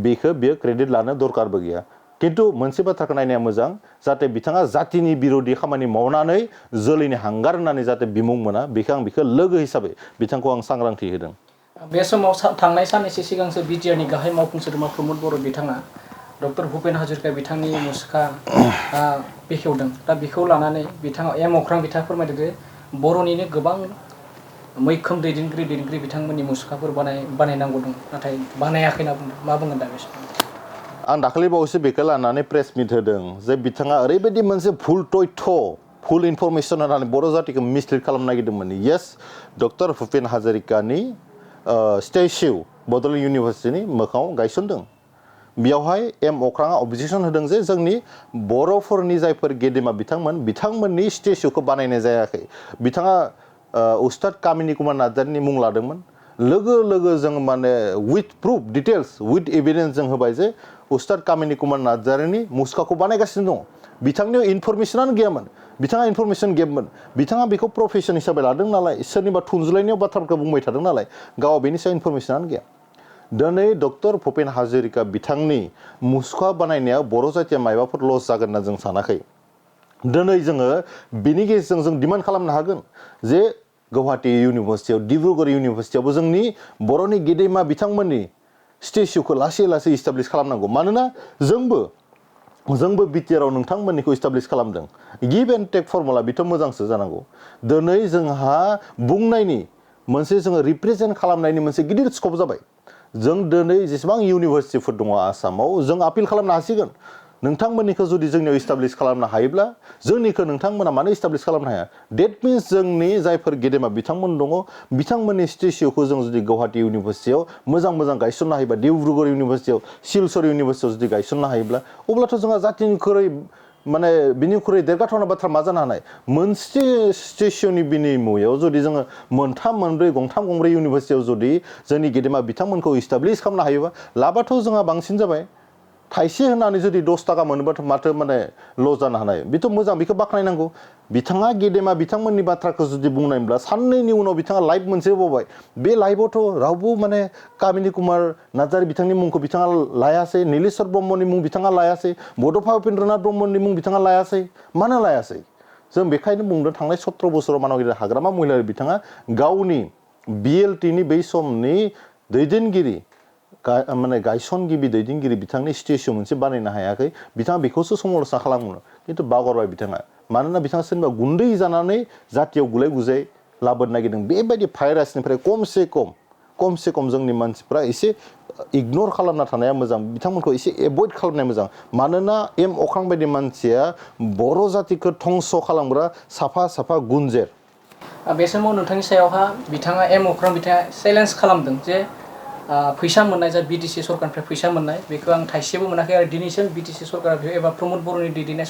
बेखौ बियो क्रेडिट लानो दरकारबो गैया खिन्थु मोनसे बाथ्राखौ नायनाया मोजां जाहाथे बिथाङा जातिनि बिरोधि खामानि मावनानै जोलैनि हांगार होननानै जाहाथे बिमुं मोना बेखौ आं बेखौ लोगो हिसाबै बिथांखौ आं सांग्रांथि होदों बे समाव थांनाय साननैसो सिगांसो बिटिआरनि गाहाय मावफुं सोद्रोमा प्रमद बर' बिथाङा डक्टर भुपेन हाजरिका बिथांनि मुसुखा बेखेवदों दा बेखौ लानानै बिथाङा एम अख्रां बिथाङा फोरमायदों जे बर'निनो गोबां मैखोम दैदेनगिरि बिथांमोननि मुसुखाफोर बानायनांगौ दं नाथाय बानायाखै होनना बुंदों मा बुंगोन दा बे समाव आं दाखालि बावैसो बेखौ लानानै प्रेस मिट होदों जे बिथाङा ओरैबायदि मोनसे भुल तथ्य भुल इनफरमेसन होनानै बर' जातिखौ मिसलिड खालामनो नागिरदोंमोन येस डक्टर भुपेन हाजरिकानि स्टेचु बड'लेण्ड इउनिभारसिटिनि मोखाङाव गायसनदों बेयावहाय एम अख्राङा अबजेक्सन होदों जे जोंनि बर'फोरनि जायफोर गेदेमा बिथांमोननि स्टेचुखौ बानायनाय जायाखै बिथाङा उस्ताद कामिनी कुमार नार्जारिनि मुं लादोंमोन लोगो जों माने with proof details with evidence जों होबाय जे उस्ताद कामिनी कुमार नार्जारिनि मुसुखाखौ बानायगासिनो दं बिथांनियाव इनफरमेसनानो गैयामोन बिथाङा इनफरमेसन गिभमोन बिथाङा बेखौ प्रफेसन हिसाबै लादों नालाय सोरनिबा थुनज्लायनायाव बाथ्राफोरखौ बुंबाय थादों नालाय गाव बेनि सायाव इनफरमेसनानो गैया दिनै डक्टर भुपेन हाजरिका बिथांनि मुसुखा बानायनायाव बर' जातिया मायबाफोर लस जागोन होनना जों सानाखै दिनै जोङो बिनि गेजेरजों जों डिमान्ड खालामनो हागोन जे गुवाहाटी इउनिभारसिटियाव डिब्रुगड़ इउनिभारसिटियावबो जोंनि बर'नि गेदेमा बिथांमोननि स्टेचुखौ लासै इस्टाब्लिश खालामनांगौ मानोना जोंबो जोंबो बिटिआराव नोंथांमोननिखौ इस्टाब्लिश खालामदों गिभ एन्ड टेक फर्मुला बेथ' मोजांसो जानांगौ दिनै जोंहा बुंनायनि मोनसे जोङो रिप्रेजेन्ट खालामनायनि मोनसे गिदिर स्कप जाबाय जों दिनै जेसेबां इउनिभारसिटिफोर दङ आसामाव जों आपिल खालामनो हासिगोन नोंथांमोननिखौ जुदि जोंनियाव इस्टाब्लिश खालामनो हायोब्ला जोंनिखौ नोंथांमोना मानो इस्टाब्लिश खालामनो हाया डेट मिन्स जोंनि जायफोर गेदेमा बिथांमोन दङ बिथांमोननि स्टेचुखौ जों जुदि गुवाहाटी इउनिभारसिटियाव मोजां गायसननो हायोबा डिब्रुगड़ इउनिभारसिटियाव सिलचर इउनिभारसिटियाव जुदि गायसननो हायोब्ला अब्लाथ' जोंहा जातिनिख्रुइ माने बिनिख्रुइ देरगाथावना बाथ्रा मा जानो हानाय मोनसे स्टेचुनि बिनिमयाव जुदि जोङो मोनथाम मोनब्रै गंथाम गंब्रै इउनिभारसिटियाव जुदि जोंनि गेदेमा बिथांमोनखौ इस्टाब्लिश खालामनो हायोबा लाबाथ' जोंहा बांसिन जाबाय थाइसे होनानै जुदि 10 थाखा मोनोबाथ' माथो माने लस जानो हानाय बेथ' मोजां बेखौ बाख्नायनांगौ बिथाङा गेदेमा बिथांमोननि बाथ्राखौ जुदि बुंनायब्ला साननैनि उनाव बिथाङा लाइभ मोनसे होबावबाय बे लाइभआवथ' रावबो माने कामिनी कुमार नार्जारी बिथांनि मुंखौ बिथाङा लायासै नीलेश्वर ब्रह्मनि मुं बिथाङा लायासै बड'फा उपेन्द्रनाथ ब्रह्मनि मुं बिथाङा लायासै मानो लायासै जों बेखायनो बुंदों थांनाय 17 बोसोराव मानगिरि हाग्रामा महिलारि बिथाङा गावनि BLTनि बै समनि दैदेनगिरि माने गायसनगिरि दैदेनगिरि बिथांनि स्टेचु मोनसे बानायनो हायाखै बिथाङा बेखौसो समालोचना खालामो खिन्थु बावगारबाय बिथाङा मानोना बिथाङा सोरनिबा गुन्दै जानानै जातियाव गुलाय गुजाय लाबोनो नागिरदों बेबायदि भाइरासनिफ्राय खमसे खम जोंनि मानसिफ्रा एसे इगनर खालामना थानाया मोजां बिथांमोनखौ एसे एभयड खालामनाया मोजां मानोना अख्रां बायदि मानसिया बर' जातिखौ धंस खालामग्रा साफा गुनजेर बे समाव नोंथांनि सायावहा बिथाङा अख्रां बिथाङा चेलेन्ज खालामदों जे फैसा मोननाय जा BTC सरकारनिफ्राय फैसा मोननाय बेखौ आं थाइसेबो मोनाखै आरो दिनैसिम BTC सरकारा एबा प्रमद बर'नि दैदेननाय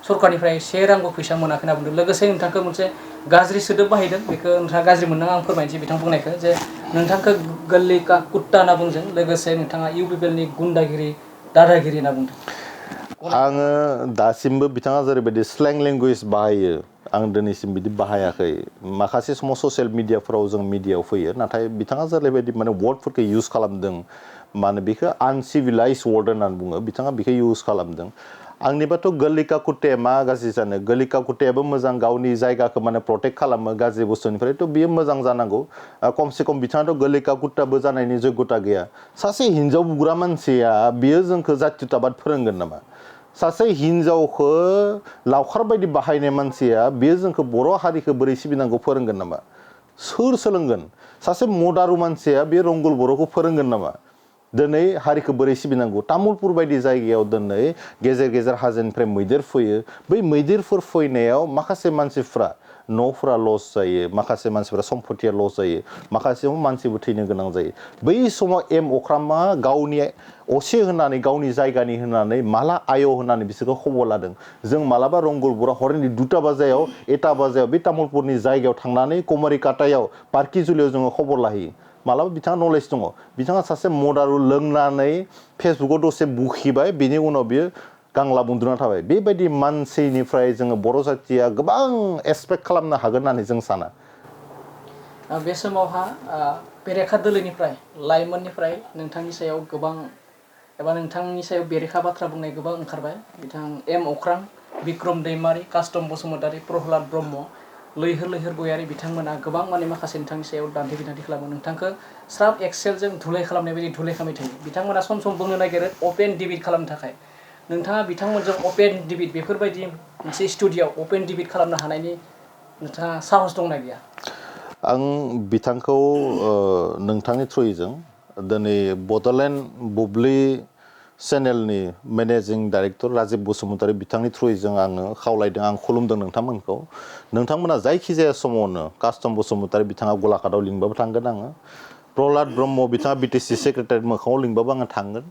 सरकारनिफ्राय 1 रांबो फैसा मोनाखै होनना बुंदों लोगोसे नोंथांखौ मोनसे गाज्रि सोदोब बाहायदों बेखौ नोंथाङा गाज्रि मोननाङा आं फोरमायनोसै बिथां बुंनायखौ जे नोंथांखौ गोरलै का कुत्ता होनना बुंदों लोगोसे नोंथाङा UPPLनि गुन्डागिरि दादागिरि होनना बुंदों आङो दासिमबो बिथाङा जेरैबायदि स्लें लेंगुवेज बाहायो आं दिनैसिम बिदि बाहायाखै माखासे समाव ससियेल मिडियाफोराव जों मिडियायाव फैयो नाथाय बिथाङा जेरैबायदि माने वर्डफोरखौ इउज खालामदों माने बेखौ आनसिभिलाइज वर्ड होननानै बुङो बिथाङा बेखौ इउज खालामदों आंनिबाथ' गोलिका कुट्टाया मा गाज्रि जानो गोलिका कुट्टायाबो मोजां गावनि जायगाखौ माने प्रटेक्ट खालामो गाज्रि बुस्थुनिफ्रायथ' बियो मोजां जानांगौ खमसे खम बिथाङाथ' गोलिका कुट्टाबो जानायनि जग्यता गैया सासे हिन्जाव बुग्रा मानसिया बियो जोंखौ जातियताबाद फोरोंगोन नामा सासे हिन्जावखौ लावखार बायदि बाहायनाय मानसिया बियो जोंखौ बर' हारिखौ बोरै सिबिनांगौ फोरोंगोन नामा सोर सोलोंगोन सासे मदारु मानसिया बे रंगुल बर'खौ फोरोंगोन नामा दिनै हारिखौ बोरै सिबिनांगौ तामुलपुर बायदि जायगायाव दिनै गेजेर हाजोनिफ्राय मैदेर फैयो बै मैदेरफोर फैनायाव माखासे मानसिफ्रा न'फोरा लस जायो माखासे मानसिफ्रा सम्पतिया लस जायो माखासे मानसिबो थैनो गोनां जायो बै समाव अख्राङा गावनि असे होनानै गावनि जायगानि होनानै माला आय होनानै बिसोरखौ खबर लादों जों मालाबा रंगुल बर' हरनि 2टा बाजायाव 1टा बाजायाव बे तामुलपुरनि जायगायाव थांनानै कमरिकाटायाव पार्किजुलियाव जोङो खबर लाहैयो मालाबा बिथाङा नलेज दङ बिथाङा सासे मदारु लोंनानै फेसबुकाव दसे बुखिबाय बिनि उनाव बियो गांला बुन्दुना थाबाय बेबायदि मानसिनिफ्राय जोङो बर' जातिया गोबां एक्सपेक्ट खालामनो हागोन होननानै जों साना बे समावहा बेरेखा दोलोनिफ्राय लाइमोननिफ्राय नोंथांनि सायाव गोबां एबा नोंथांनि सायाव बेरेखा बाथ्रा बुंनाय गोबां ओंखारबाय बिथां अख्रां बिक्रम दैमारि कास्टम बसुमतारी प्रहलाद ब्रह्म लैहोर गयारि बिथांमोना गोबां माने माखासे नोंथांनि सायाव दान्थे बिदान्थे खालामो नोंथांखौ स्राफ एक्सेलजों धुलाय खालामनाय बायदि धुलाय खालामबाय थायो बिथांमोना सम बुंनो नागिरो अपेन डिबेट खालामनो थाखाय नोंथाङा बिथांमोनजों अपेन डिबेट बेफोरबायदि मोनसे स्टुडिय'आव अपेन डिबेट खालामनो हानायनि नोंथाङा साहस दंना गैया आं बिथांखौ नोंथांनि थ्रुयैजों दिनै बड'लेण्ड बुब्लि चेनेलनि मेनेजिं डाइरेक्टर राजिब बसुमतारी बिथांनि थ्रुयैजों आङो खावलायदों आं खुलुमदों नोंथांमोनखौ नोंथांमोना जायखिजाया समावनो कास्टम बसुमतारी बिथाङा गलाघाटआव लिंबाबो थांगोन आङो प्रहलाद ब्रह्म बिथाङा BTC सेक्रेटारि मोखाङाव लिंबाबो आङो थांगोन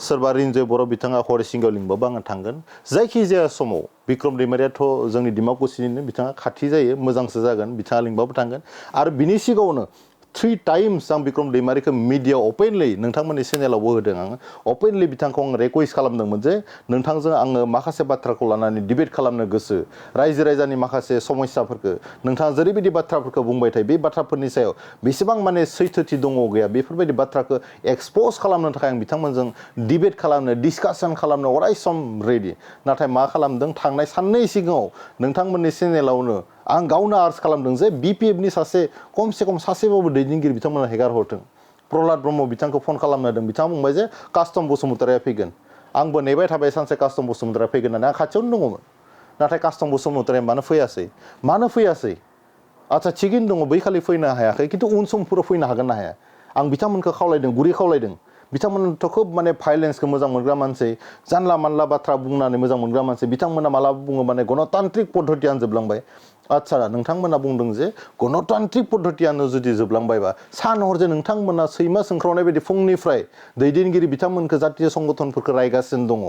सोरबा रिन्जय बर' बिथाङा हरिसिंगायाव लिंबाबो आङो थांगोन जायखिजाया समाव बिक्रम दैमारियाथ' जोंनि डिमाकुसिनिनो बिथाङा खाथि जायो मोजांसो जागोन बिथाङा लिंबाबो थांगोन आरो बिनि सिगाङावनो 3 टाइम्स आं बिक्रम दैमारिखौ मिडियायाव अपेनलि नोंथांमोननि चेनेलावबो होदों आङो अपेनलि बिथांखौ आं रिकुवेस्ट खालामदोंमोन जे नोंथांजों आङो माखासे बाथ्राखौ लानानै डिबेट खालामनो गोसो रायजो राजानि माखासे समस्याफोरखौ नोंथाङा जेरैबायदि बाथ्राफोरखौ बुंबाय थायो बे बाथ्राफोरनि सायाव बेसेबां माने सैथोथि दङ गैया बेफोरबायदि बाथ्राखौ एक्सप'ज खालामनो थाखाय आं बिथांमोनजों डिबेट खालामनो डिसकासन खालामनो अराय सम रेडि नाथाय मा खालामदों थांनाय साननै सिगाङाव नोंथांमोननि चेनेलावनो आं गावनो आर्ज खालामदों जे BPFनि सासे खमसे खम सासेबाबो दैदेनगिरि बिथांमोना हेगार हरथों प्रहलाद ब्रह्म बिथांखौ फन खालामनो होदों बिथाङा बुंबाय जे कास्टम बसुमतारीया फैगोन आंबो नेबाय थाबाय सानसे कास्टम बसुमतारी फैगोन होननानै आं खाथियावनो दङमोन नाथाय कास्टम बसुमतारी मानो फैयासै आচ্ছা थिगैनो दङ बै खालि फैनो हायाखै खिन्थु उन समफोराव फैनो हागोन ना हाया आं बिथांमोनखौ खावलायदों गुरै खावलायदों बिथांमोनथ' खोब माने भाइलेन्सखौ मोजां मोनग्रा मानसि जानला मानला बाथ्रा बुंनानै मोजां मोनग्रा मानसि बिथांमोना मालाबा बुङो माने गणतान्त्रिक पद्धतियानो जोबलांबाय आচ্ছা नोंथांमोना बुंदों जे गणतान्त्रिक पद्धतियानो जुदि जोबलांबायबा सान हर जे नोंथांमोना सैमा सोंख्रावनाय बायदि फुंनिफ्राय दैदेनगिरि बिथांमोनखौ जातीय संगठनफोरखौ रायगासिनो दङ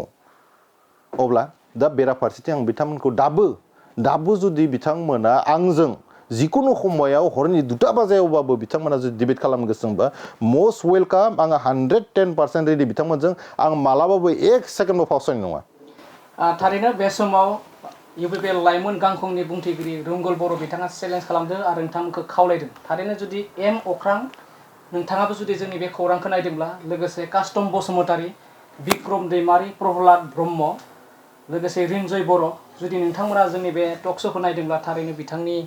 अब्ला दा बेराफारसेथिं आं बिथांमोनखौ दाबो जुदि बिथांमोना आंजों जिकुनु समायाव हरनि 2टा बाजायावबाबो बिथांमोना जुदि डिबेट खालामनो गोसो दंबा मस्ट वेलकाम आङो 110% रेडि बिथांमोनजों आं मालाबाबो 1 सेकेन्डबो फावसायनाय नङा थारैनो बे समाव UPPL लाइमोन गांखंनि बुंथिगिरि रुंगल बर' बिथाङा चेलेन्ज खालामदों आरो नोंथांमोनखौ खावलायदों थारैनो जुदि एम अख्रां नोंथाङाबो जुदि जोंनि बे खौरांखौ नायदोंब्ला लोगोसे कास्टम बसुमतारी बिक्रम दैमारी प्रहलाद ब्रह्म लोगोसे रिन्जय बर' जुदि नोंथांमोना जोंनि बे टक श'खौ नायदोंब्ला थारैनो बिथांनि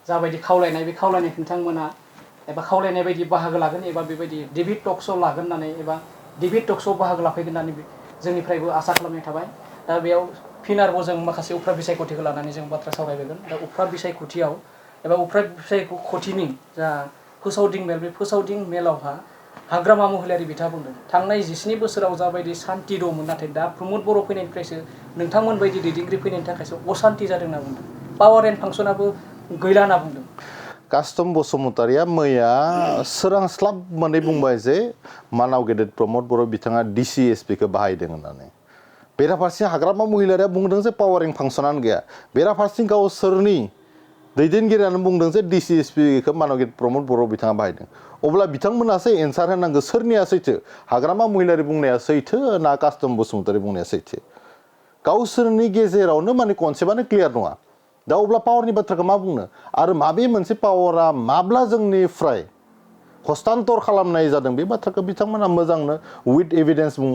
जाबायदि खावलायनाय बे खावलायनाय नोंथांमोना एबा खावलायनाय बायदि बाहागो लागोन एबा बेबायदि डिबेट टक श' लागोन होननानै एबा डिबेट टक श' बाहागो लाफैगोन होननानै जोंनिफ्रायबो आसा खालामनाय थाबाय दा बेयाव फिन आरोबाव जों माखासे उफ्रा बिसायख'थिखौ लानानै जों बाथ्रा सावरायगोन दा उफ्रा बिसायख'थियाव एबा उफ्रा बिसायख'थिनि जा फोसावदिं मेल बे फोसावदिं मेलावहा हाग्रामा महिलारि बिथाङा बुंदों थांनाय 17 बोसोराव जाबायदि सान्ति दंमोन नाथाय दा प्रमद बर' फैनायनिफ्रायसो नोंथांमोन बायदि दैदेनगिरि फैनायनि थाखायसो असान्ति जादों होनना बुंदों पावार एन्ड फांसनाबो गैला होनना बुंदों कास्टम बसुमतारीया मैया सोरांस्लाब मोनै बुंबाय जे मानाव गेदेर प्रमद बर' बिथाङा DCSPखौ बाहायदों होननानै बेराफारसेथिं हाग्रामा महिलारिया बुंदों जे पावारिं फांसनानो गैया बेराफारसेथिं गावसोरनि दैदेनगिरियानो बुंदों जे DCSPखौ मानाव गेदेर प्रमद बर' बिथाङा बाहायदों अब्ला बिथांमोनासो एन्सार होनांगौ सोरनिया सैथो हाग्रामा महिलारि बुंनाया सैथो ना कास्टम बसुमतारी बुंनाया सैथो गावसोरनि गेजेरावनो माने कनसेप्टआनो क्लियार नङा दा अब्ला पावारनि बाथ्राखौ मा बुंनो आरो माबे मोनसे पावारा माब्ला जोंनिफ्राय हस्तान्तर खालामनाय जादों बे बाथ्राखौ बिथांमोना मोजांनो उइथ एभिडेन्स बुं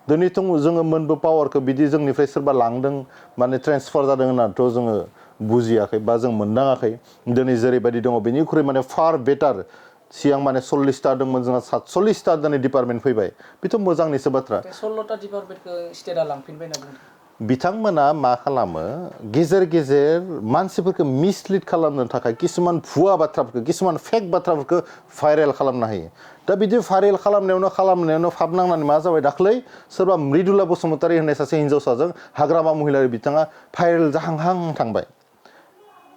दिनैथ' जोङो मोनबो पावारखौ बिदि जोंनिफ्राय सोरबा लांदों माने ट्रेन्सफार जादों होननानैथ' जोङो बुजियाखै बा जों मोनदाङाखै दिनै जेरैबायदि दङ बेनिख्रुइ माने फार बेटार सिगां माने 40टा दंमोन जोंहा 47टा दिनै डिपार्टमेन्ट फैबाय बेथ' मोजांनिसो बाथ्रा 16टा डिपार्टमेन्टखौ स्टेटआ लांफिनबाय होनना बुंदों बिथांमोना मा खालामो गेजेर गेजेर मानसिफोरखौ मिसलिड खालामनो थाखाय किसुमान भुवा बाथ्राफोरखौ किसुमान फेक बाथ्राफोरखौ भाइरेल खालामनो हायो दा बिदि भाइरेल खालामनायावनो फाब नांनानै मा जाबाय दाख्लै सोरबा मृदुला बसुमतारी होननाय सासे हिन्जावसाजों हाग्रामा महिलारि बिथाङा भाइरेल जाहांहां थांबाय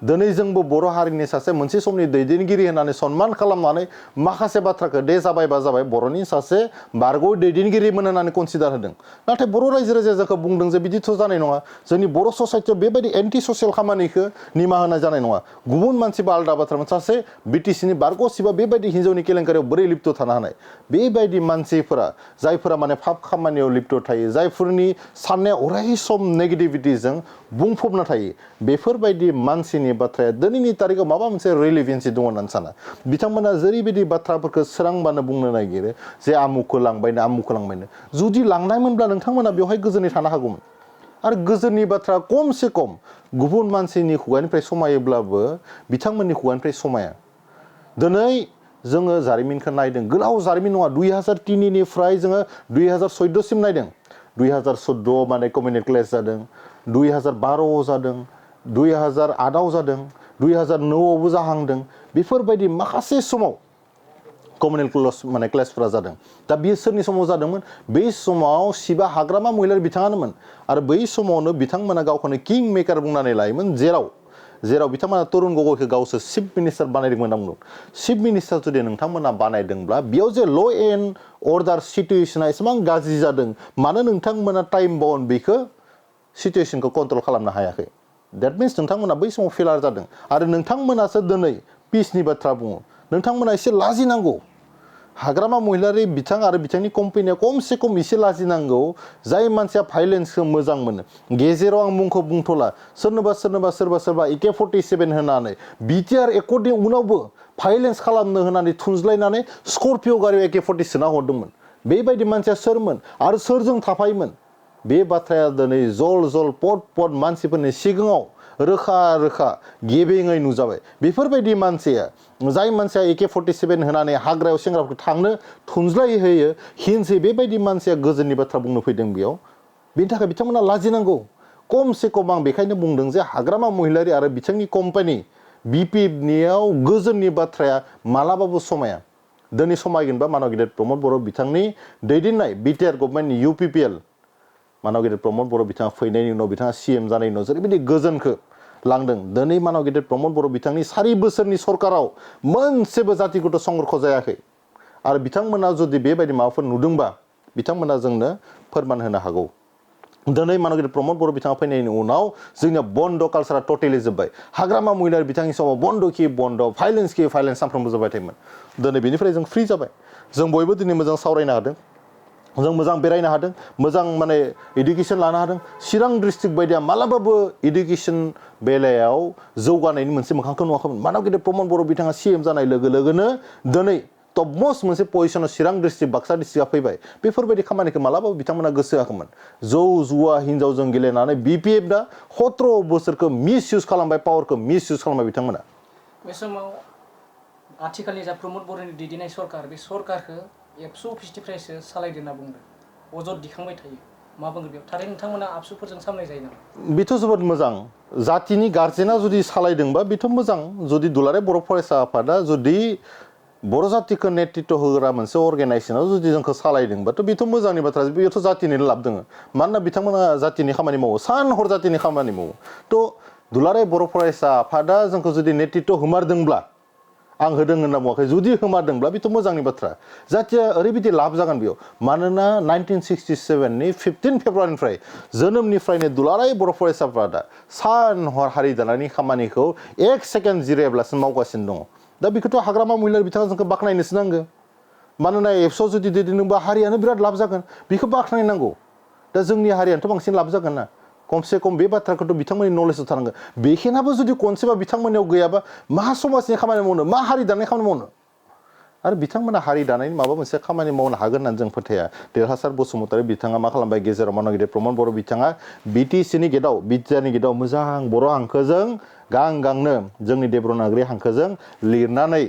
दिनै जोंबो बर' हारिनि सासे मोनसे समनि दैदेनगिरि होननानै सन्मान खालामनानै माखासे बाथ्राखौ दे जाबायबा जाबाय बर'नि सासे बारग' दैदेनगिरिमोन होननानै कनसिडार होदों नाथाय बर' रायजो राजाखौ बुंदों जे बिदिथ' जानाय नङा जोंनि बर' ससाइटियाव बेबायदि एन्टि ससियेल खामानिखौ निमाहा होनाय जानाय नङा गुबुन मानसिबा आलादा बाथ्रामोन सासे BTCनि बारग'सिबा बेबायदि हिन्जावनि केलेंकारियाव बोरै लिप्त थानो हानाय बेबायदि मानसिफोरा जायफोरा माने फाब खामानियाव लिप्त थायो जायफोरनि साननाया अराय सम नेगेटिभिटिजों बुंफबना थायो बेफोरबायदि मानसिनि बाथ्राया दिनैनि तारिखाव माबा मोनसे रिलेभेन्सि दङ होननानै साना बिथांमोना जेरैबायदि बाथ्राफोरखौ सोरांबानो बुंनो नागिरो जे आमुखौ लांबायनो जुदि लांनायमोनब्ला नोंथांमोना बेवहाय गोजोनै थानो हागौमोन आरो गोजोननि बाथ्रा खमसे खम गुबुन मानसिनि खुगानिफ्राय समायोब्लाबो बिथांमोननि खुगानिफ्राय समाया दिनै जोङो जारिमिनखौ नायदों गोलाव जारिमिन नङा 2003 निफ्राय जोङो 2014 सिम नायदों 2014 माने कमिउनिट क्लेश जादों 2012 जादों 2008 जादों 2009आवबो जाहांदों बेफोरबायदि माखासे समाव कमिउनेल माने क्लेशफोरा जादों दा बियो सोरनि समाव जादोंमोन बै समाव शिबा हाग्रामा महिलारि बिथाङानोमोन आरो बै समावनो बिथांमोना गावखौनो किं मेकार बुंनानै लायोमोन जेराव बिथांमोना तरुण गगैखौ गावसोर चिफ मिनिस्टार बानायदोंमोन होनना बुंदों चिफ मिनिस्टार जुदि नोंथांमोना बानायदोंब्ला बेयाव जे ल' एन्ड अर्डार सिटुएसना एसेबां गाज्रि जादों मानो नोंथांमोना टाइम बाउन्ड बेखौ सिटुएसनखौ कन्ट्रल खालामनो हायाखै That means नोंथांमोना बै समाव फेलार जादों आरो नोंथांमोनासो दिनै पिसनि बाथ्रा बुङो नोंथांमोना एसे लाजिनांगौ हाग्रामा महिलारि बिथां आरो बिथांनि कम्पानिया कमसे कम एसे लाजिनांगौ जाय मानसिया भाइलेन्सखौ मोजां मोनो गेजेराव आं मुंखौ बुंथ'ला सोरबा AK-47 होनानै BTR एकर्डनि उनावबो भाइलेन्स खालामनो होनानै थुनज्लायनानै स्कर्पिय' गारियाव AK-40 सोना हरदोंमोन बेबायदि मानसिया सोरमोन आरो सोरजों थाफायोमोन बे बाथ्राया दिनै जल पट मानसिफोरनि सिगाङाव रोखा रोखा गेबेङै नुजाबाय बेफोरबायदि मानसिया जाय मानसिया AK-47 होनानै हाग्रायाव सेंग्राफोरखौ थांनो थुनज्लाय होयो हिंसै बेबायदि मानसिया गोजोननि बाथ्रा बुंनो फैदों बेयाव बेनि थाखाय बिथांमोना लाजिनांगौ खमसे खम आं बेखायनो बुंदों जे हाग्रामा महिलारि आरो बिथांनि कम्पानि BPFनियाव गोजोननि बाथ्राया मालाबाबो समाया दिनै समायगोनबा मानव गेदेर प्रमद बर' बिथांनि दैदेननाय बिटिआर गभर्नमेन्टनि UPPL मानव गेदेर प्रमद बर' बिथाङा फैनायनि उनाव बिथाङा CM जानायनि उनाव जेरैबायदि गोजोनखौ लांदों दिनै मानव गेदेर प्रमद बर' बिथांनि 4 बोसोरनि सरकाराव मोनसेबो जातिगत संघर्ष जायाखै आरो बिथांमोना जुदि बेबायदि माबाफोर नुदोंबा बिथांमोना जोंनो फोरमान होनो हागौ दिनै मानव गेदेर प्रमद बर' बिथाङा फैनायनि उनाव जोंनिया बन्द कालसारा टटेलि जोब्बाय हाग्रामा महिलारि बिथांनि समाव बन्द कि बन्द भाइलेन्स कि भाइलेन्स सानफ्रोमबो जाबाय थायोमोन दिनै बेनिफ्राय जों फ्रि जाबाय जों बयबो दिनै मोजां सावरायनो हादों जों मोजां बेरायनो हादों मोजां माने इडुकेसन लानो हादों चिरां डिस्ट्रिक्ट बायदिया मालाबाबो इडुकेसन बेलायाव जौगानायनि मोनसे मोखांखौ नुवाखैमोन मानव गेदेर प्रमद बर' बिथाङा CM जानाय लोगो लोगोनो दिनै टपमस्ट मोनसे पजिशनाव चिरां डिस्ट्रिक्ट बाक्सा डिस्ट्रिक्टआ फैबाय बेफोरबायदि खामानिखौ मालाबाबो बिथांमोना गोसो होआखैमोन जौ जुवा हिन्जावजों गेलेनानै BPF दा 17 बोसोरखौ मिसइउज खालामबाय पावारखौ मिसइउज खालामबाय बिथांमोना बे समाव आथिखालनि जा प्रमद बर'नि दैदेननाय सरकार बे सरकारखौ एबसु अफिसनिफ्रायसो सालायदों होनना बुंदों अजद दिखांबाय थायो मा बुंगोन बेयाव थारैनो नोंथांमोना आबसुफोरजों सामलाय जायो नामा बेथ' जोबोद मोजां जातिनि गार्जेना जुदि सालायदोंबा बेथ' मोजां जुदि दुलाराय बर' फरायसा आफादा जुदि बर' जातिखौ नेतृत्व होग्रा मोनसे अर्गेनाइजेसनाव जुदि जोंखौ सालायदोंबाथ' बेथ' मोजांनि बाथ्रा बेथ' जातिनिनो लाब दङ मानोना बिथांमोना जातिनि खामानि मावो सान हर जातिनि खामानि मावो थ' दुलाराय बर' फरायसा आफादा जोंखौ जुदि नेतृत्व होमारदोंब्ला आं होदों होनना बुङाखै जुदि होमारदोंब्ला बेथ' मोजांनि बाथ्रा जातिया ओरैबायदि लाब जागोन बेयाव मानोना 1967नि 15 फेब्रुवारिनिफ्राय जोनोमनिफ्रायनो दुलाराय बर' फरायसाफ्रा दा सान हर हारि दानायनि खामानिखौ 1 सेकेन्ड जिरायाब्लासिनो मावगासिनो दङ दा बेखौथ' हाग्रामा महिलारि बिथाङा जोंखौ बाख्नायनोसो नांगौ मानोना एबसुआव जुदि दैदेनदोंबा हारियानो बिराद लाब जागोन बेखौ बाख्नायनांगौ दा जोंनि हारियानोथ' बांसिन लाब जागोन ना खमसे खम बे बाथ्राखौथ' बिथांमोननि नलेजआव थानांगोन बेखिनाबो जुदि खनसेबा बिथांमोननियाव गैयाबा मा समाजनि खामानि मावनो मा हारि दानाय खामानि मावनो आरो बिथांमोना हारि दानायनि माबा मोनसे खामानि मावनो हागोन होननानै जों फोथाया देरहासार बसुमतारी बिथाङा मा खालामबाय गेजेराव मानव गेदेर प्रमद बर' बिथाङा BTCनि गेटआव बिटिआरनि गेटआव मोजां बर' हांखोजों गांनो जोंनि देबनागरि हांखोजों लिरनानै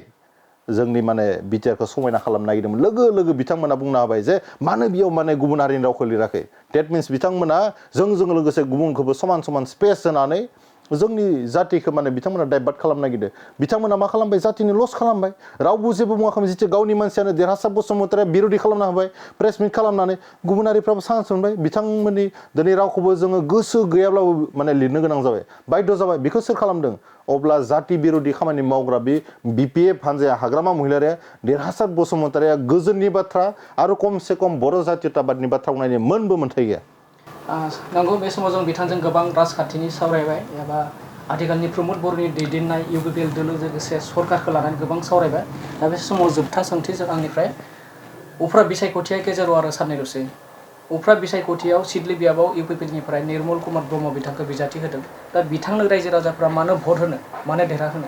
जोंनि माने बिटिआरखौ समायना खालामनो नागिरदोंमोन लोगो लोगो बिथांमोना बुंनो हाबाय जे मानो बेयाव माने गुबुन हारिनि रावखौ लिराखै डेट मिन्स बिथांमोना जोंजों लोगोसे गुबुनखौबो समान समान स्पेस होनानै जोंनि जातिखौ माने बिथांमोना डाइभार्ट खालामनो नागिरदों बिथांमोना मा खालामबाय जातिनि लस खालामबाय रावबो जेबो बुङाखैमोन जितु गावनि मानसियानो देरहासार बसुमतारीया बिर'धि खालामना होबाय प्रेस मिट खालामनानै गुबुन हारिफ्राबो चान्स मोनबाय बिथांमोननि दिनै रावखौबो जोङो गोसो गैयाब्लाबो माने लिरनो गोनां जाबाय बाध्य जाबाय बेखौ सोर खालामदों अब्ला जाति बिर'धि खामानि मावग्रा बे BPF हान्जाया हाग्रामा महिलारिया देरहासार बसुमतारीया गोजोननि बाथ्रा आरो खमसे खम बर' जातीयताबादनि बाथ्रा बुंनायनि मोनबो मोन्थाय गैया नंगौ बे समाव जों बिथांजों गोबां राजखान्थिनि सावरायबाय एबा आथिखालनि प्रमद बर'नि दैदेननाय UPPL दोलो लोगोसे सरकारखौ लानानै गोबां सावरायबाय दा बे समाव जोबथा सोंथि जों आंनिफ्राय उफ्रा बिसायख'थिया गेजेराव आरो साननैल'सै उफ्रा बिसायख'थियाव सिदलि बियाबाव UPPLनिफ्राय निर्मल कुमार ब्रह्म बिथांखौ बिजाथि होदों दा बिथांनो रायजो राजाफ्रा मानो भट होनो मानो देरहाहोनो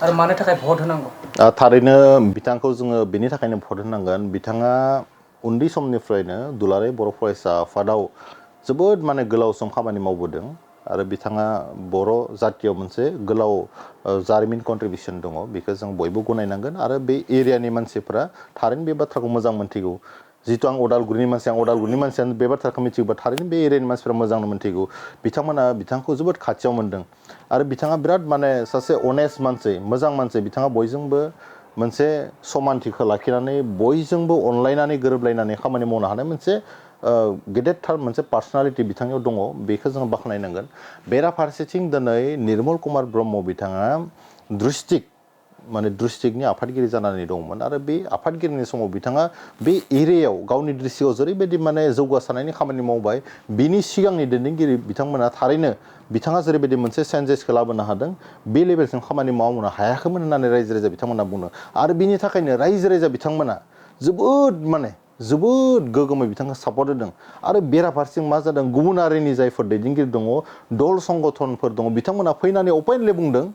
आरो मानो थाखाय भट होनांगौ थारैनो बिथांखौ जोङो बेनि थाखायनो भट होनांगोन बिथाङा उन्दै समनिफ्रायनो दुलाराय बर' फरायसा आफादाव जोबोद माने गोलाव सम खामानि मावबोदों आरो बिथाङा बर' जातियाव मोनसे गोलाव जारिमिन कन्ट्रिबिउसन दङ बेखौ जों बयबो गनायनांगोन आरो बे एरियानि मानसिफोरा थारैनो बे बाथ्राखौ मोजां मोनथिगौ जितु आं अदालगुरिनि मानसियानो बे बाथ्राखौ मिथिगौबा थारैनो बे एरियानि मानसिफ्रा मोजांनो मोनथिगौ बिथांमोना बिथांखौ जोबोद खाथियाव मोनदों आरो बिथाङा बिराद माने सासे अनेस्ट मानसि मोजां मानसि बिथाङा बयजोंबो मोनसे समानथिखौ लाखिनानै बयजोंबो अनलायनानै गोरोबलायनानै खामानि मावनो हानाय मोनसे गेदेरथार मोनसे पार्सनालिटि बिथांनियाव दङ बेखौ जों बाख्नायनांगोन बेराफारसेथिं दिनै निर्मल कुमार ब्रह्म बिथाङा डिस्ट्रिक्टनि आफादगिरि जानानै दंमोन आरो बे आफादगिरिनि समाव बिथाङा बे एरियायाव गावनि डिस्ट्रिक्टआव जेरैबायदि माने जौगासारनायनि खामानि मावबाय बिनि सिगांनि दैदेनगिरि बिथांमोना थारैनो बिथाङा जेरैबायदि मोनसे चेन्जेसखौ लाबोनो हादों बे लेभेलसिम खामानि मावनो हायाखैमोन होननानै रायजो राजा बिथांमोना बुङो आरो बिनि थाखायनो रायजो राजा बिथांमोना जोबोद गोगोमै बिथांखौ सापर्ट होदों आरो बेराफारसेथिं मा जादों गुबुन हारिनि जायफोर दैदेनगिरि दङ दल संगठनफोर दङ बिथांमोना फैनानै अपेनलि बुंदों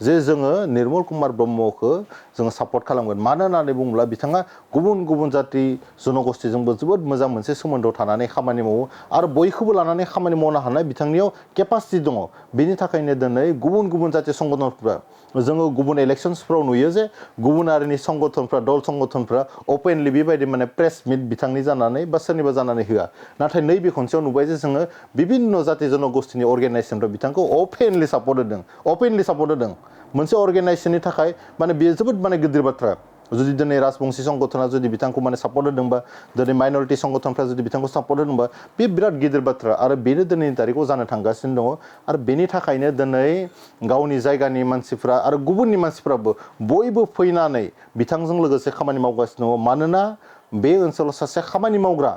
जे जोङो निर्मल कुमार ब्रह्मखौ जोङो सापर्ट खालामगोन मानो होननानै बुङोब्ला बिथाङा गुबुन गुबुन जाति जनगोष्ठीजोंबो जोबोद मोजां मोनसे सोमोन्दोआव थानानै खामानि मावो आरो बयखौबो लानानै खामानि मावनो हानाय बिथांनियाव केपासिटि दङ बेनि थाखायनो दिनै गुबुन गुबुन जाति संगठनफ्रा जोङो गुबुन इलेक्सन्सफ्राव नुयो जे गुबुन हारिनि संगठनफ्रा दल संगठनफ्रा अपेनलि बेबायदि माने प्रेस मिट बिथांनि जानानै बा सोरनिबा जानानै होआ नाथाय नैबे खनसेयाव नुबाय जे जोङो बिभिन्न जाति जनगोष्ठीनि अर्गेनाइजेसनफ्रा बिथांखौ अपेनलि सापर्ट होदों मोनसे अर्गेनाइजेसननि थाखाय माने बेयो जोबोद माने गिदिर बाथ्रा जुदि दिनै राजबंशी संगठना जुदि बिथांखौ माने सापर्ट होदोंबा दिनै माइनरिटि संगठनफ्रा जुदि बिथांखौ सापर्ट होदोंबा बे बिराद गिदिर बाथ्रा आरो बेनो दिनैनि तारिखआव जानो थांगासिनो दङ आरो बेनि थाखायनो दिनै गावनि जायगानि मानसिफ्रा आरो गुबुननि मानसिफ्राबो बयबो फैनानै बिथांजों लोगोसे खामानि मावगासिनो दङ मानोना बे ओनसोलाव सासे खामानि मावग्रा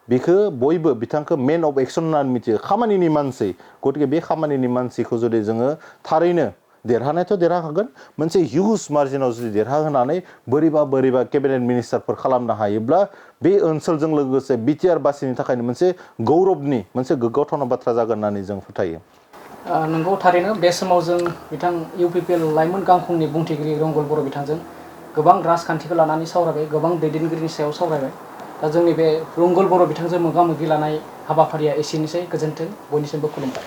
बेखौ बयबो बिथांखौ मेन अफ एक्सन होननानै मिथियो खामानिनि मानसि गतिके बे खामानिनि मानसिखौ जुदि जोङो थारैनो देरहानायाथ' देरहाखागोन मोनसे हिउज मार्जिनाव जुदि देरहाहोनानै बोरैबा केबिनेट मिनिस्टारफोर खालामनो हायोब्ला बे ओनसोलजों लोगोसे बिटिआर बासिनि थाखायनो मोनसे गौरबनि मोनसे गोग्गाथावना बाथ्रा जागोन होननानै जों फोथायो नंगौ थारैनो बे समाव जों बिथां UPPL लाइमोन गांखंनि बुंथिगिरि रंगल बर' बिथांजों गोबां राजखान्थिखौ लानानै सावरायबाय गोबां दैदेनगिरिनि सायाव सावरायबाय दा जोंनि बे रंगल बर' बिथांजों मोगा मोगि लानाय हाबाफारिया एसेनोसै गोजोन्थों बयनिसिमबो खुलुमबाय